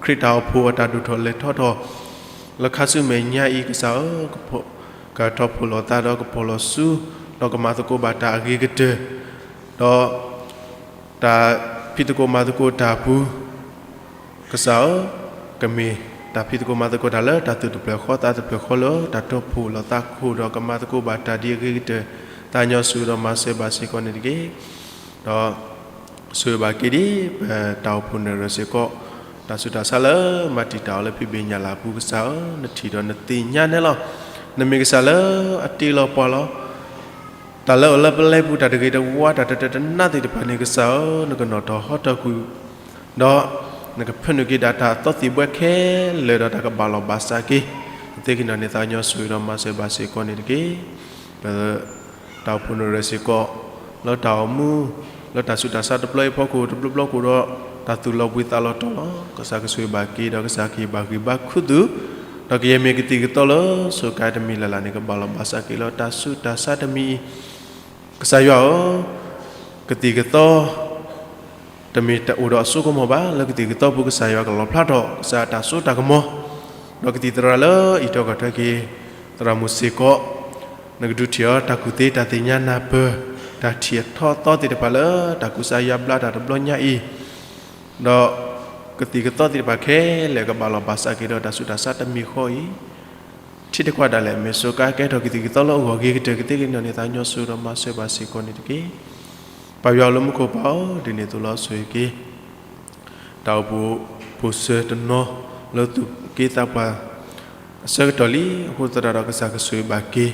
ခရံာ်တၢ်အိၣ်ဖှိၣ်အတၢ်ဒိၣ်ထီၣ်လဲၤထီထီၣ် လၢခါဆူမဲာ်ညါအံၤ ကစၢ်ဧၢ, ကဖီၣ် ကထီၣ်ဖှိၣ်လိာ်သးဒီးကဖီၣ်လီၤဆူ ဒီးကမၤသကိးဘၣ်တၢ်အဂ့ၤကတၢၢ်, ဒီးတၢ်ဖံးသကိးမၤသကိးတၢ်အပူၤ ကစၢ်ဧၢ, ကမ့ၢ်တၢ်ဖံးသကိးမၤသကိးတၢ်လၢတၢ်သူၣ်တဖျၢၣ်ဃီသးတဖျၢၣ်ဃီလၢ တၢ်ထီၣ်ဖှိၣ်လိာ်သးခိၣ်ဒီးကမၤသကိးဘၣ်တၢ်ဒ်အဂ့ၤကတၢၢ်, သးကညီၤဆိၣ်ဂ့ၤဒီးမၤစၢၤဘၣ်စ့ၢ်ကီးန့ၣ်တက့ၢ်. ဒီးဆိၣ်ဂ့ၤဘၣ်က့ၤဒ် ပတၢ်အိၣ်ဖှိၣ်နၢ်ရၢၢ်စ့ၢ်ကီး, တၢ်ဆူးတၢ်ဆါလၢမၤတံာ်တာ်အီၤလၢဖံးဘ့ၣ်ညၣ်လၤအပူၤကစၢ်ဧၢ, နထံၣ်ဒီးနသ့ၣ်ညါနဲလီၤ. နမ့ၢ်ကစၢ်လၢအတ့လီၤပှၤလီၤ. တၢ်လၢအအိၣ်လၢပလဲပူၤ တၢ်တဂ့ၤတဝါ တၢ်တတၢတနါသ့ၣ်တဖၣ်န့ၣ် ကစၢ်ဧၢ, နကနီၣ်ထီၣ်ဟီထီၣ်ကွံာ်, ဒီးနကဖၢနုာ်က့ၤဒၣ်တၢ်အသီသံၣ်ဘှဲခဲလၢာ်ဒီးတၢ်ကဘၣ်လီၢ်ဘၣ်စးက့ၤ, ကသ့ကညီၤန့ၣ် သးကညီၤဆိၣ်ဂ့ၤဒီးမၤစၢၤဘၣ်စ့ၢ်ကီးန့ၣ်တက့ၢ်. ပတၢ်အိၣ်ဖှိၣ်နၢ်ရၢၢ်စ့ၢ်ကီး, လၢတၢ်အိၣ်မူ, လၢတၢ်ဆူးတၢ်ဆါတဘျီအံၤအဖီခိၣ် တဘျီဘျီခိၣ်ဒီး တၢ်သူၣ်လီၤဘှံးသးလီၤတီၤလီၤ. ကစၢ်ကဆိၣ်ဂ့ၤဘၣ်က့ၤဒီးကစၢ်ကဟ့ၣ်ဘၣ်ဂံၢ်ဘါခူသူၣ်, ဒီးကယဲၢ်မ့ၢ်ကသံၣ်ကသီလၢဆိးကါတမံၤလၢ်လၢ်န့ၣ် ကဘၣ်လီၢ်ဘၣ်စးက့ၤလၢတၢ်ဆူးတၢ်ဆါတမံၤအံၤ, ကစၢ်ယွၤဧၢ, ကသံၣ်ကသီ တမ့ၢ်တၢ်အိၣ်ဒီးအစိကမီၤဘၣ်, လၢကသံၣ်ကသီပူၤ ကစၢ်ယွၤကလီၣ်ဖျါထီၣ် ကစၢ်တၢ်စိတၢ်ကမီၤ, ဒီးကသံၣ်သရၣ်လၢအံးထွဲကွၢ်ထွဲက့ၤ သရၣ်မုၣ်စ့ၢ်ကီး, နကဒုးထံၣ်အီၤတၢ်ကူၣ်သ့တၢ်သ့ၣ်ညါနၢ်ပၢၢ်, တၢ်ထံၣ်အထီသီသ့ၣ်တဖၣ်လၢတၢ်ကူစါယါဘျါတၢ်တဘျီညါအံၤ, ဒီးကသံၣ်ကသီသ့ၣ်တဖၣ်ခဲလၢာ်ကဘၣ်လီၢ်ဘၣ်စးက့ၤဒီးတၢ်ဆူးတၢ်ဆါတမံၤဃီအံၤ, ထံတကွၢ်ဒၣ်လဲာ် မ့ၢ်ဆိးကါကဲထီၣ်ကသံၣ်ကသီလၢအဂီၢ်အဂ့ၤကတၢၢ် ကသ့ကညီၤန့ၣ် သးကညီၤဆိၣ်ဂ့ၤဒီးမၤစၢၤဘၣ်စ့ၢ်ကီးန့ၣ်တက့ၢ်. ပၢ်ယွၤလၢမူခိၣ်ပၢ်ဧၢ, ဒ်န့ၣ်အသိးလီၤဆိၣ်ဂ့ၤက့ၤ တၢ်အိၣ်ဖှိၣ်ဖိစၢၤတနီၤလၢသူၣ်က့သးပှၢ်အဆၢကတီၢ်လံ, အဃိသတးဒီးကစၢ်ကဆိၣ်ဂ့ၤဘၣ်က့ၤ,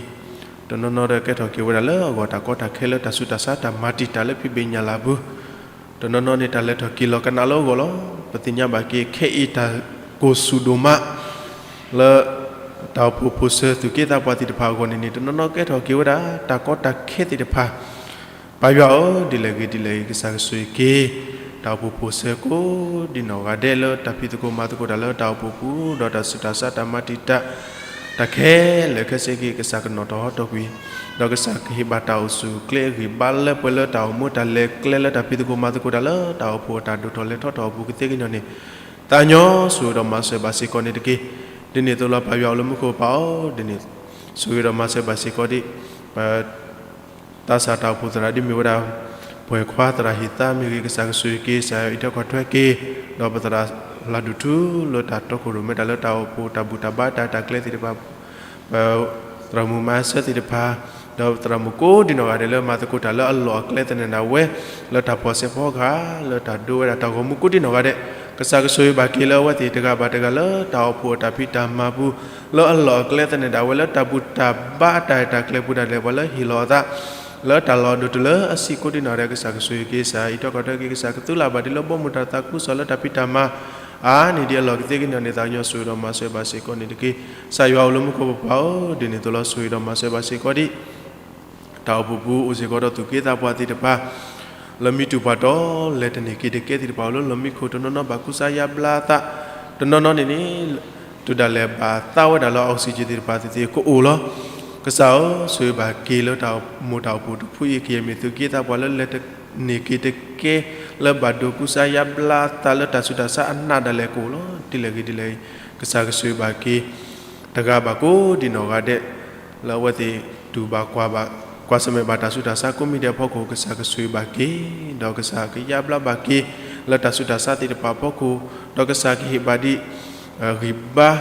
တနီၤနီၤဒီးကဲထီၣ်က့ၤဝဲဒၣ်လၢအဂီၢ်တၢ်ကီတၢ်ခဲလၢတၢ်ဆူးတၢ်ဆါတၢ်မၤတံာ်တာ်လၢဖံးဘ့ၣ်ညၣ်လၤပူၤ, တနီၤနီၤန့ၣ် တၢ်လဲၤထီၣ်က့ၤလီၤကနးလၢအဂီၢ်လီၤ. ပသ့ၣ်ညါဘၣ်က့ၤခဲအံၤတၢ်ကိၢ်ဆူၣ်ဒိၣ်မး လၢတၢ်အိၣ်ဖှိၣ်ဖိစၢၤသူၣ်က့သးပှၢ်သ့ၣ်တဖၣ်အဂီၢ်န့ၣ်န့ၣ် တနီၤနီၤကဲထီၣ်က့ၤဝဲဒၣ် တၢ်ကီတၢ်ခဲသ့ၣ်တဖၣ်, ပၢ်ယွၤဧၢ, ဒ်လဲၣ်ဂ့ၤဒ်လဲၣ်ဂ့ၤ ကစၢ်ကဆိၣ်ဂ့ၤက့ၤ တၢ်အိၣ်ဖှိၣ်ဖိစၢၤကိးဒံနီၢ်ဂၤဒဲးလၢတၢ်ဖံးသကိးမၤသကိးတၢ်လၢတၢ်အိၣ်ဖှိၣ်ပူၤ ဒီးတၢ်ဆူးတၢ်ဆါတၢ်မၤတံာ်တာ် တၢ်ခဲလၢာ်ခဲဆ့က့ၤ ကစၢ်ကနီၣ်ထီၣ်ဟီထီၣ်ကွံာ်, ဒီးကစၢ်ကဟ့ၣ်ဘၣ်တၢ်အိၣ်ဆူၣ်အိၣ်ချ့အဂံၢ်ဘါလၢပှဲၤလၢတၢ်အိၣ်မူတၢ်လဲၤကျဲလၢတၢ်ဖံးသကိးမၤသကိးတၢ်လၢတၢ်အိၣ်ဖှိၣ်အတၢ်ဒိၣ်ထီၣ်လဲၤထီၣ်တၢ်အိၣ်ဖှိၣ်ကသ့ကညီၤန့ၣ်, သးကညီၤဆိၣ်ဂ့ၤဒီးမၤစၢၤဘၣ်စ့ၢ်ကီးန့ၣ်တက့ၢ်. ဒ်န့ၣ်အသိးလီၤ ပၢ်ယွၤအိၣ်လၢမူခိၣ်ပၢ်ဧၢ, ဒ်န့ၣ် ဆိၣ်ဂ့ၤဒီးမၤစၢၤဘၣ်စ့ၢ်ကီးဒ် ပ သးစၢ်တၢ်အိၣ်ဖှိၣ်သရၣ်ဒ်မ့ၢ်ဝဲဒၣ် ပှဲၤခွါသရၣ်ဟ့ၣ်သါမ့ၢ်ဂ့ၤ ကစၢ်ကဆိၣ်ဂ့ၤက့ၤ ကစၢ်အံးထွဲကွၢ်ထွဲက့ၤ, ဒီးပသရၣ်လၤဒိၣ်ထူလၢတၢ်တီခိၣ်ရိၣ်မဲတၢ်လၢတၢ်အိၣ်ဖှိၣ်တၢ်ဘူၣ်တၢ်ဘါတၢ်တၢ်ကျဲသ့ၣ်တဖၣ်, ပသရၣ်မုၣ်မၤစၢၤသ့ၣ်တဖၣ်, ဒီးပသရၣ်မုၣ်ကိးဒံနီၢ်ဂၤဒဲးလၢမၤသကိးတၢ်လၢအလီၢ်အကျဲသနၢၣ်ဒၣ်ဝဲ လၢတၢ်ဖီၣ်ဆဲးဖီကဟၣ် လၢတၢ်ဒိဝဲဒၣ်တၢ်ဂီၤမူကိးဒံနီၢ်ဂၤဒဲး, ကစၢ်ကဆိၣ်ဂ့ၤဘၣ်က့ၤလၢအဝဲသ့ၣ်တဂၤဘၣ်တဂၤလၢတၢ်အိၣ်ဖှိၣ်အတၢ်ဖံးတၢ်မၤပူၤ လၢအလီၢ်အကျဲသနၢၣ်ဒၣ်ဝဲလၢတၢ်ဘူၣ်တၢ်ဘါတၢ်တၢ်ကျဲပူၤဒၣ်လဲာ် ပှၤလၢဟ့ၣ်လီၤအသး လၢတၢ်လီၢ်ဒိၣ်တုၤလၢအဆံးကိးဒံနီၢ်ဂၤဒဲး ကစၢ်ကဆိၣ်ဂ့ၤက့ၤ ကစၢ်အံးထွဲကွၢ်ထွဲက့ၤ ကစၢ်ကသူလၢ်ဘၣ်ဒ်လၢဘီမုၢ်တၢ်သးခုကစီၣ်လၢတၢ်ဖံးတၢ်မၤ အါန့ၢ်ဒံးအလီၢ်ကသ့ကညီၤန့ၣ် သးကညီၤဆိၣ်ဂ့ၤဒီးမၤစၢၤဘၣ်စ့ၢ်ကီးန့ၣ်တက့ၢ်. ကစၢ်ယွၤအိၣ်လၢမူခိၣ်ပၢ်ပၢ်ဧၢ, ဒ်န့ၣ်အသိးလီၤဆိၣ်ဂ့ၤဒီးမၤစၢၤဘၣ်စ့ၢ်ကီးဒံး တၢ်အိၣ်ဖှိၣ်ပူၤအိၣ်စ့ၢ်ကီးဒီးသူၣ်က့သးပှၢ်သ့ၣ်တဖၣ် လၢမံတူၢ်ပှၤတီၤလဲၤတန့ၢ်က့ၤတကဲသ့ၣ်တဖၣ်အိၣ်လၢလီၢ်မံခိၣ် တနီၤနီၤဘၣ်ကူစါယါဘျါသး တနီၤနီၤန့ၣ်န့ၣ် တုၤဒၣ်လဲာ်ဘၣ်သးဝဲဒၣ်လၢ oxygen သ့ၣ်တဖၣ်သ့ၣ်သ့ၣ်ကအိၣ်လီၤ. ကစၢ်ဧၢ, ဆိၣ်ဂ့ၤဘၣ်က့ၤလၢတၢ်အိၣ်ဖှိၣ်တၢ်အိၣ်ဖှိၣ်တဖုအံၤ ကယဲၢ်မ့ၢ်သူၣ်က့သးပှၢ်လၢလဲၤတန့ၢ်က့ၤတကဲ လၢဘၣ်ဒိကူစါယါဘျါသးလၢတၢ်ဆူးတၢ်ဆါအနၢ်ဒၣ်လဲာ်ကအိၣ်လီၤ. ဒ်လဲၣ်ဂ့ၤဒ်လဲၣ်ဂ့ၤ ကစၢ်ကဆိၣ်ဂ့ၤဘၣ်က့ၤ တဂၤဘၣ်ကိးဒံနီၢ်ဂၤဒဲး လၢအဝဲသ့ၣ်တူၢ်ဘၣ်ကွၢ်ဘၣ် ကွၢ်ဆၢၣ်မဲာ်ဘၣ်တၢ်ဆူးတၢ်ဆါကိးမံၤဒဲးအဖီခိၣ် ကစၢ်ကဆိၣ်ဂ့ၤဘၣ်က့ၤ ဒီးကစၢ်ကယါဘျါဘၣ်က့ၤ လၢတၢ်ဆူးတၢ်ဆါသ့ၣ်တဖၣ်အဖီခိၣ် ဒီးကစၢ်ကဟ့ၣ်ဘၣ်ဒံး ဂံၢ်ဘါ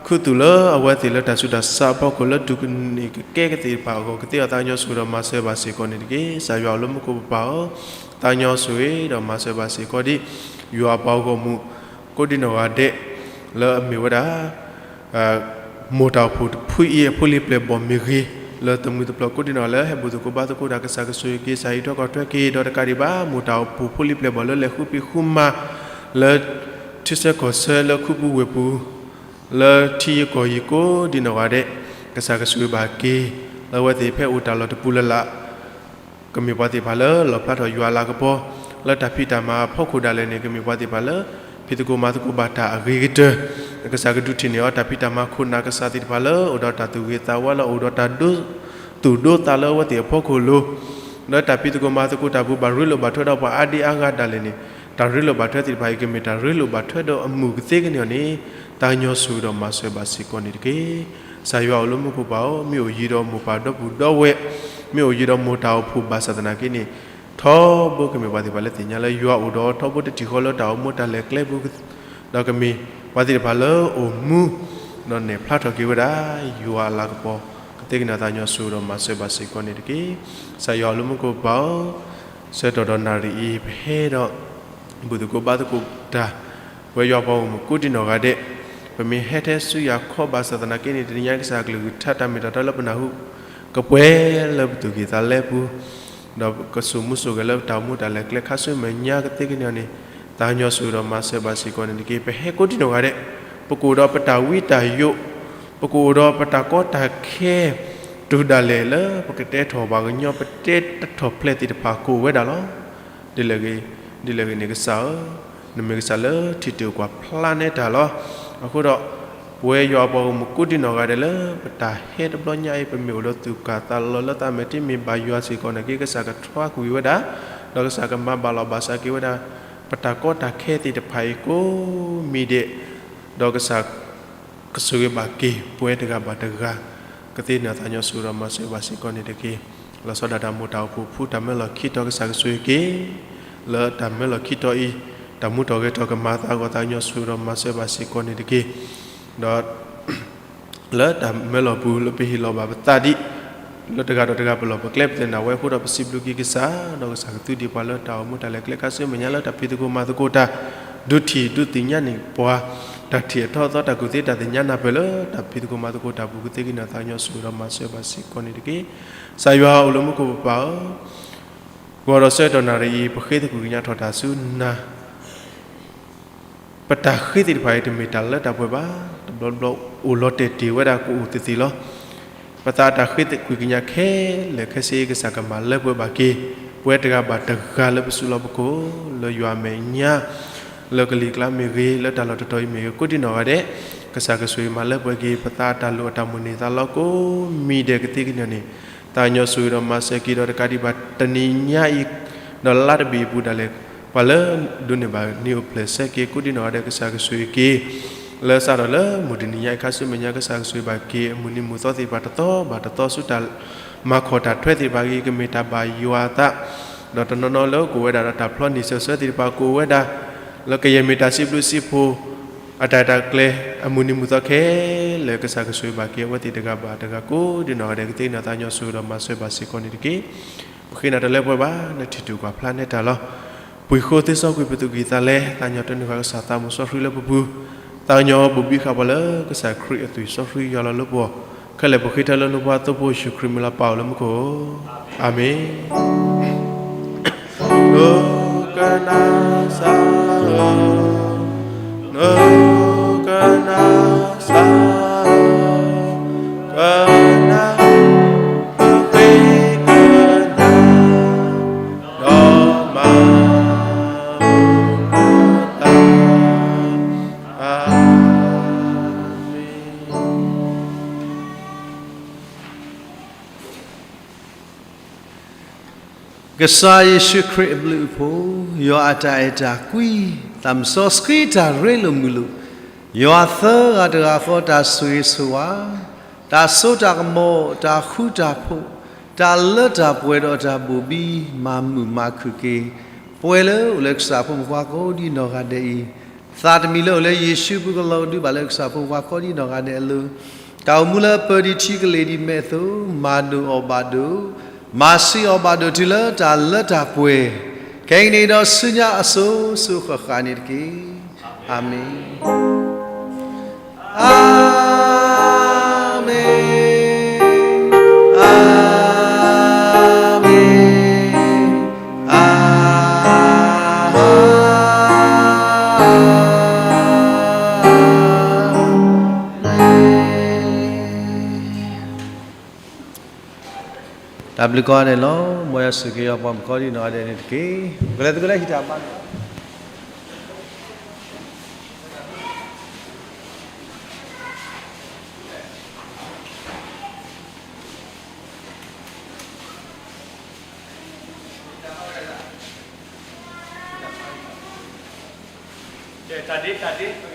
ခူသူၣ်လၢအဝဲသ့ၣ်လၢတၢ်ဆူးတၢ်ဆါအဖီခိၣ် လၢတူၢ်ကန့ၢ်ကကဲကသ့ၣ်တဖၣ်အဂီၢ် ကသ့အီၤ သးကညီၤဆိၣ်ဂ့ၤဒီးမၤစၢၤဘၣ်စ့ၢ်ကီးန့ၣ်တက့ၢ်. ကစၢ်ယွၤအိၣ်လၢမူခိၣ်ပၢ်ပၢ်ဧၢ, သးကညီၤဆိၣ်ဂ့ၤဒီးမၤစၢၤဘၣ်စ့ၢ်ကီးဒံး ယွၤပှၤဂီၢ်မုၢ် ကိးဒံနီၢ်ဂၤဒဲး လၢအမ့ၢ်ဝဲဒၣ် မိၢ်တၢ်အိၣ်ဖှိၣ်တဖုအံၤအဖိလံၤပျဲၢ်ဘီၣ်မ့ၢ်ဂ့ၤ လၢသမူသဖျၢၣ်ကိးဒံနီၢ်ဂၤ လၢဟဲဘူၣ်သကိးဘါသကိးတၢ် ကစၢ်ကဆိၣ်ဂ့ၤက့ၤ ကစၢ်အံးထွဲကွၢ်ထွဲက့ၤ ဒီးတကးဒံးဘၣ် မိၢ်တၢ်အိၣ်ဖှိၣ်ဖိလံၤပျဲၢ်ဘီၣ်လၢလဲၤဃုဖံးဃုမၤ လၢထံဆၢကီၢ်ဆၢလၢခူပူၤဝ့ၢ်ပူၤ လၢထံဂုၤကီၢ်ဂၤကိးဒံနီၢ်ဂၤဒဲး ကစၢ်ကဆိၣ်ဂ့ၤဘၣ်က့ၤ လၢအဝဲသ့ၣ်ဖဲအိၣ်တၢ်လီၢ်တပူၤလၢ်လၢ် ကမ့ၢ်ပှၤသ့ၣ်တဖၣ်လၢလီၣ်ဖျါထီၣ်ယွၤအလၤကပီၤ လၢတၢ်ဖံးတၢ်မၤအဖီခိၣ်ဒၣ်လဲာ်န့ၣ် ကမ့ၢ်ပှၤသ့ၣ်တဖၣ်လၢ ဖံးသကိးမၤသကိးဘၣ်တၢ်အဂ့ၤကတၢၢ်, ကစၢ်ကဒုးထံၣ်န့ၢ်အီၤတၢ်ဖံးတၢ်မၤခိၣ်နၢ်ကစၢ်သ့ၣ်တဖၣ်လၢ အိၣ်ဒီးတၢ်သူၣ်ဂ့ၤသးဝါလၢအိၣ်ဒီးတၢ်ဒိသူၣ်ဒိသးလၢအဝဲသ့ၣ်အဖီခိၣ်အလိၤ, လၢတၢ်ဖံးသကိးမၤသကိးတၢ်ပူၤ ဘၣ်ရ့လိာ်ဘၣ်ထွဲဒီးပှၤအါဒံအါဂၤဒၣ်လဲာ်န့ၣ်, တၢ်ရ့လိာ်ဘၣ်ထွဲသ့ၣ်တဖၣ်အံၤ ကမ့ၢ်တၢ်ရ့လိာ်ဘၣ်ထွဲဒီးအမုာ်ကသ့ကန့ၢ်အီၤန့ၣ်, သးကညီၤဆိၣ်ဂ့ၤဒီးမၤစၢၤဘၣ်စ့ၢ်ကီးန့ၣ်တက့ၢ်. ကစၢ်ယွၤအိၣ်လၢမူခိၣ်ကပၤဧၢ, မ့ၢ်အိၣ်ယံၤဒီးမိၢ်ပၢ်ဒီပုၢ်ဒီဝဲၢ်, မ့ၢ်အိၣ်ယံၤဒီးမိၢ်တၢ်အိၣ်ဖှိၣ်ဘၣ်ဆၣ်သနာ်က့န့ၣ်, ထီဘိကမ့ၢ်ပှၤသ့ၣ်တဖၣ်လၢသ့ၣ်ညါလၢယွၤအိၣ်ဒီး ထီဘိတထံၣ်ဃီလၢတၢ်အိၣ်မူတၢ်လဲၤကျဲပူၤ, ဒီးကမ့ၢ်ပှၤသ့ၣ်တဖၣ်လၢအိၣ်မူ ဒီးနဲၣ်ဖျါထီၣ်က့ၤဝဲဒၣ် ယွၤအလၤကပီၤ, ကသ့ကန့ၢ်သးကညီၤဆူၣ်ဒီးမၤစၢၤဘၣ်စ့ၢ်ကီးန့ၣ်တက့ၢ်. ကစၢ်ယွၤအိၣ်လၢမူခိၣ်ကပၤဧၢ, ဆၢကတီၢ်ဒီးနၣ်ရံၣ်အံၤ ပဟဲဒီး ဘူၣ်သကိးဘါသကိးတၢ်, ပဝဲယွၤပှၤဂီၢ်မုၢ်ကိးဒံနီၢ်ဂၤဒဲး, ပမ့ၢ်ဟဲထဲဆူယၤခီဘၣ်ဆၣ်သနာ်က့န့ၣ် တနံၤညါကစၢ်ကလုၢ်ကထါတၢ်မ့ၢ်တၢ်တီလၢပနၢ်ဟူ ကပှဲၤလၢပသူၣ်ကံၢ်သးလဲပူၤ, ဒီးကစိာ်မူစိာ်ဂဲၤလၢပတၢ်အိၣ်မူတၢ်လဲၤကျဲခါဆူမဲာ်ညါကသ့ကန့ၢ်န့ၣ်, သးကညီၤဆူၣ်ဒီးမၤစၢၤဘၣ်စ့ၢ်ကီးန့ၣ်တက့ၢ်. ပဟဲကိးဒံနီၢ်ဂၤဒဲး, ပကအိၣ်ဒီးပတၢ်ဝံတၢ်ယိး, ပကအိၣ်ဒီးပတၢ်ကီတၢ်ခဲ, တုၤဒၣ်လဲာ်လၢပကတဲထီၣ်ပှၤကညီ ပတဲတထီၣ်ဖျဲးသ့ၣ်တဖၣ်ကအိၣ်ဝဲဒၣ်လီၤ. ဒ်လဲၣ်ဂ့ၤ, ဒ်လဲၣ်ဂ့ၤန့ၣ်ကစၢ်ဧၢ, နမ့ၢ်ကစၢ်လၢထံၣ်တၢၣ်ကွၢ်ဖျါနဲတၢ်လီၤ. အဃိဒီး ပဝဲယွၤအပှၤဂီၢ်မုၢ်ကိးဒံနီၢ်ဂၤဒဲးလၢ ပတၢ်ဟဲတဘျီညါအံၤ ပမ့ၢ်အိၣ်ဒီးသူၣ်ကၢ်သးလီၤလၢသးမဲာ်တ့ၢ်မ့ၢ်ဘၣ်ယွၤစ့ၢ်ကီးနာ်က့ ကစၢ်ကထွါကွံာ်ဝဲဒၣ်, ဒီးကစၢ်ကမၤဘၣ်လီၤဘၣ်စးက့ၤဝဲဒၣ် ပတၢ်ကီတၢ်ခဲသ့ၣ်တဖၣ်အံၤကိးမံၤဒဲး, ဒီးကစၢ် ကဆိၣ်ဂ့ၤဘၣ်က့ၤပဝဲတဂၤဘၣ်တဂၤ, ကသ့န့ၢ်သးကညီၤဆူၣ်ဒီးမၤစၢၤဘၣ်စ့ၢ်ကီးန့ၣ်တက့ၢ်. လီၤဆီဒၣ်တၢ်မူၤတၢ်အိၣ်ဖှိၣ်ဖုတၢ်မၢလီၤခံတီၤ ကစၢ်ကဆိၣ်ဂ့ၤက့ၤ, လၢတၢ်မၢလီၤခံတီၤအံၤ, တၢ်မူထီၣ်ဂဲၤထီၣ်ကမၤသးဂီၤသးကညီၤဆူၣ်ဒီးမၤစၢၤဘၣ်စ့ၢ်ကီးန့ၣ်တက့ၢ်. ဒီး လၢတၢ်မၢလီၤပူၤလၢပဟ့ၣ်လီၤဘၣ်ပသးဒ် လၢတဂၤဒီးတဂၤပလီၢ်ပကျဲပသနၢ်ဝဲအဃိဒီး ပစံးဘျုးက့ၤကစၢ်, ဒီးကစၢ်ကသုဒံးပှၤလၢတၢ်အိၣ်မူတၢ်လဲၤကျဲခါဆူမဲာ်ညါလၢတၢ်ဖံးသကိးမၤသကိးတၢ်, ဒုးထံၣ်ဒုးသ့ၣ်ညါန့ၢ်ပှၤ, တၢ်ထံၣ်အထီအသီတၢ်ကူၣ်သ့တၢ်သ့ၣ်ညါနၢ်ပၢၢ်လၢတၢ်ဖံးသကိးမၤသကိးတၢ်ပူၤ ကသ့ကန့ၢ်သးကညီၤဆူၣ်ဒီးမၤစၢၤဘၣ်စ့ၢ်ကီးန့ၣ်တက့ၢ်. ကစၢ်ယွၤအိၣ်လၢမူခိၣ်ပၤဧၢ, ဂီၤဒီးဆၢကတီၢ်နၣ်ရံၣ်အံၤ ပဃ့သကွံာ်ကညးထီၣ်တၢ်ဆူနၤ ပတၢ်ဃ့သ့ၣ်တဖၣ်အံၤ တမ့ၢ်တၢ်လၢတၢ်ပှဲၤဘၣ်, တဘျီဘျီအိၣ်လီၤတဲာ်တ့ၢ်ဝဲဒၣ်ကအိၣ်သ့ၣ်သ့ၣ်လီၤ. ပသးတၢ်ဃ့သကွံာ်ကညးခဲလၢာ်ခဲဆ့ ကစၢ်ကမၤလၢပှဲၤဘၣ်က့ၤ ပဝဲတဂၤဘၣ်တဂၤလၢပစုလီၢ်ပခိၣ် လၢယွၤမဲာ်ညါ လၢကလံၤကျါမ့ၢ်ဂ့ၤ လၢတၢ်လီၢ်တတီၤအံၤမ့ၢ်ဂ့ၤ ကိးဒံနီၢ်ဂၤဒဲး, ကစၢ်ကဆိၣ်ဂ့ၤမၤလၢပှဲၤက့ၤ ပသးတၢ်လိၣ်အတၢ်မိၣ်န့ၢ်သးလီၤကိးမံၤဒဲးကသ့ကန့ၢ်န့ၣ်, သးကညီၤဆိၣ်ဂ့ၤဒီးမၤစၢၤက့ၤဒီးတကးဒံးဘၣ်တနံၤညါအံၤ ဒီးလါတဘ့ၣ်အပူၤဒၣ်လဲာ် ပှၤလၢဒိးန့ၢ်ဘၣ်န့ၢ်အိၣ်ဖျဲၣ်ဆၢက့ၤ ကိးဒံနီၢ်ဂၤဒဲး ကစၢ်ကဆိၣ်ဂ့ၤက့ၤ, လၢစးထီၣ်လၢမုၢ်တနံၤညါအံၤခါဆူမဲာ်ညါ ကစၢ်ကဆိၣ်ဂ့ၤဘၣ်က့ၤ အမုၢ်နံၤမုၢ်သီသ့ၣ်တဖၣ်တသီဘၣ်တသီဆူတၢ် မၤခီၣ်တၢ်ထွဲသ့ၣ်တဖၣ်အံၤ ကမ့ၢ်တၢ်ဘၣ်ယွၤအသး, ဒီးတနီၤနီၤလၢကအိၣ်ဝဲဒၣ်ဒီးတၢ်ဖျီန့ၢ်စၢၤဆၢသ့ၣ်တဖၣ် ကအိၣ်ဝဲဒၣ် လၢကယဲၢ်မ့ၢ်တၢ်စံးဘျုးစံးဖှိၣ် အတၢ်အဲၣ်တၢ်ကျဲ အမုၢ်နံၤမုၢ်သီခဲလၢာ် ကစၢ်ကဆိၣ်ဂ့ၤဘၣ်က့ၤအဝဲသ့ၣ်တဂၤဘၣ်တဂၤ ကိးဒံနီၢ်ဂၤဒဲး ကသ့ကန့ၢ်သးကညီၤဆိၣ်ဂ့ၤဒီးမၤစၢၤဘၣ်စ့ၢ်ကီးန့ၣ်တက့ၢ်. ပဃ့နၤတလၢပှဲၤဘၣ် နထံၣ်တၢ်ကွၢ်ဖျါနဲတၢ်လီၤ. ပှ့ၤဃိသ့စီကွံာ်ပသူၣ်ကံၢ်သးလဲ, သးကညီၤတန့ၢ်ဃာ်ကစၢ်သးမုၢ်စီဆှံလၢပပူၤ, သးကညီၤဘိၣ်ဘံဃာ်ပှၤလၢကစၢ်ခရံာ်အသွံၣ်စီဆှံယွၤလီၤလၢပဂီၢ်, ခဲလၢာ်ပဃ့ထၢလၢနဖိခွါသိဖိယ့ၣ်ၡူးခရံာ်မံၤလီၤ ပၢ်အိၣ်လၢမူခိၣ်ဧၢ, အၤမ့ၣ်. နကနၣ်စၢ်ဧၢ, နကနၣ်စၢ်ဧၢ, ကနၣ် ဒီးမၤလိာ်သး, အၤမ့ၣ်. ကစၢ်ယ့ၣ်ၡူးခရံာ်အဘျုးအဖှိၣ်, ယွၤအတၢ်အဲၣ်တၢ်ကွံ, သးစီဆှံတၢ်ရ့လိာ်မုာ်လိာ်, ယွၤသၢဂၤတဂၤဃီတၢ်ဆိၣ်ဂ့ၤဆိၣ်ဝါ, တၢ်စိတၢ်ကမီၤ, တၢ်ဃူတၢ်ဖိး, တၢ်လၢတၢ်ပှဲၤဒီးတၢ်ဘိၣ်ဘံ, မၤမုာ်မၤခုၣ်က့ၤ, ပဝဲလၢအိၣ်လၢကစၢ်ဖိမုၣ်ဖိခွါကိးဒံနီၢ်ဂၤဒဲးအံၤ, သးတမံၤလၢအိၣ်လၢယ့ၣ်ၡူးပူၤကလီၤကဒုဘၣ်လၢကစၢ်ဖိမုၣ်ဖိခွါကိးဒံနီၢ်ဂၤဒဲးအလိၤ, တၢ်အိၣ်မူလၢပၢၤဒံးထံကလ့ၢ်ဒံးမဲာ်အသိး, မၤဒိၣ်အီၣ်ဘၣ်ဒိၣ်, မၤဆံးအီၣ်ဘၣ်ဒိၣ်တုၤလၢတၢ်လၢတၢ်ပှဲၤ, ခဲကနံၣ်အံၤဒီးဆူညါအစိၤစိၤဃၣ်ဃၣ်န့ၣ်တက့ၢ်. အၤမ့ၣ်. အၤမ့ၣ်, အၤမ့ၣ်, အၤမ့ၣ်. တၢ်ဘျုးကိးဂၤဒဲးန့ၣ်လီၤ. မ်ယွၤဆိၣ်ဂ့ၤက့ၤပှၤမုၣ်ဖိကိးဒံနီၢ်ဂၤဒဲးန့ၣ်တက့ၢ်. ပကလဲၤသုကလဲၤဟံးတၢ်ဘါ တၢ်ဒ့တၢ်ဒ့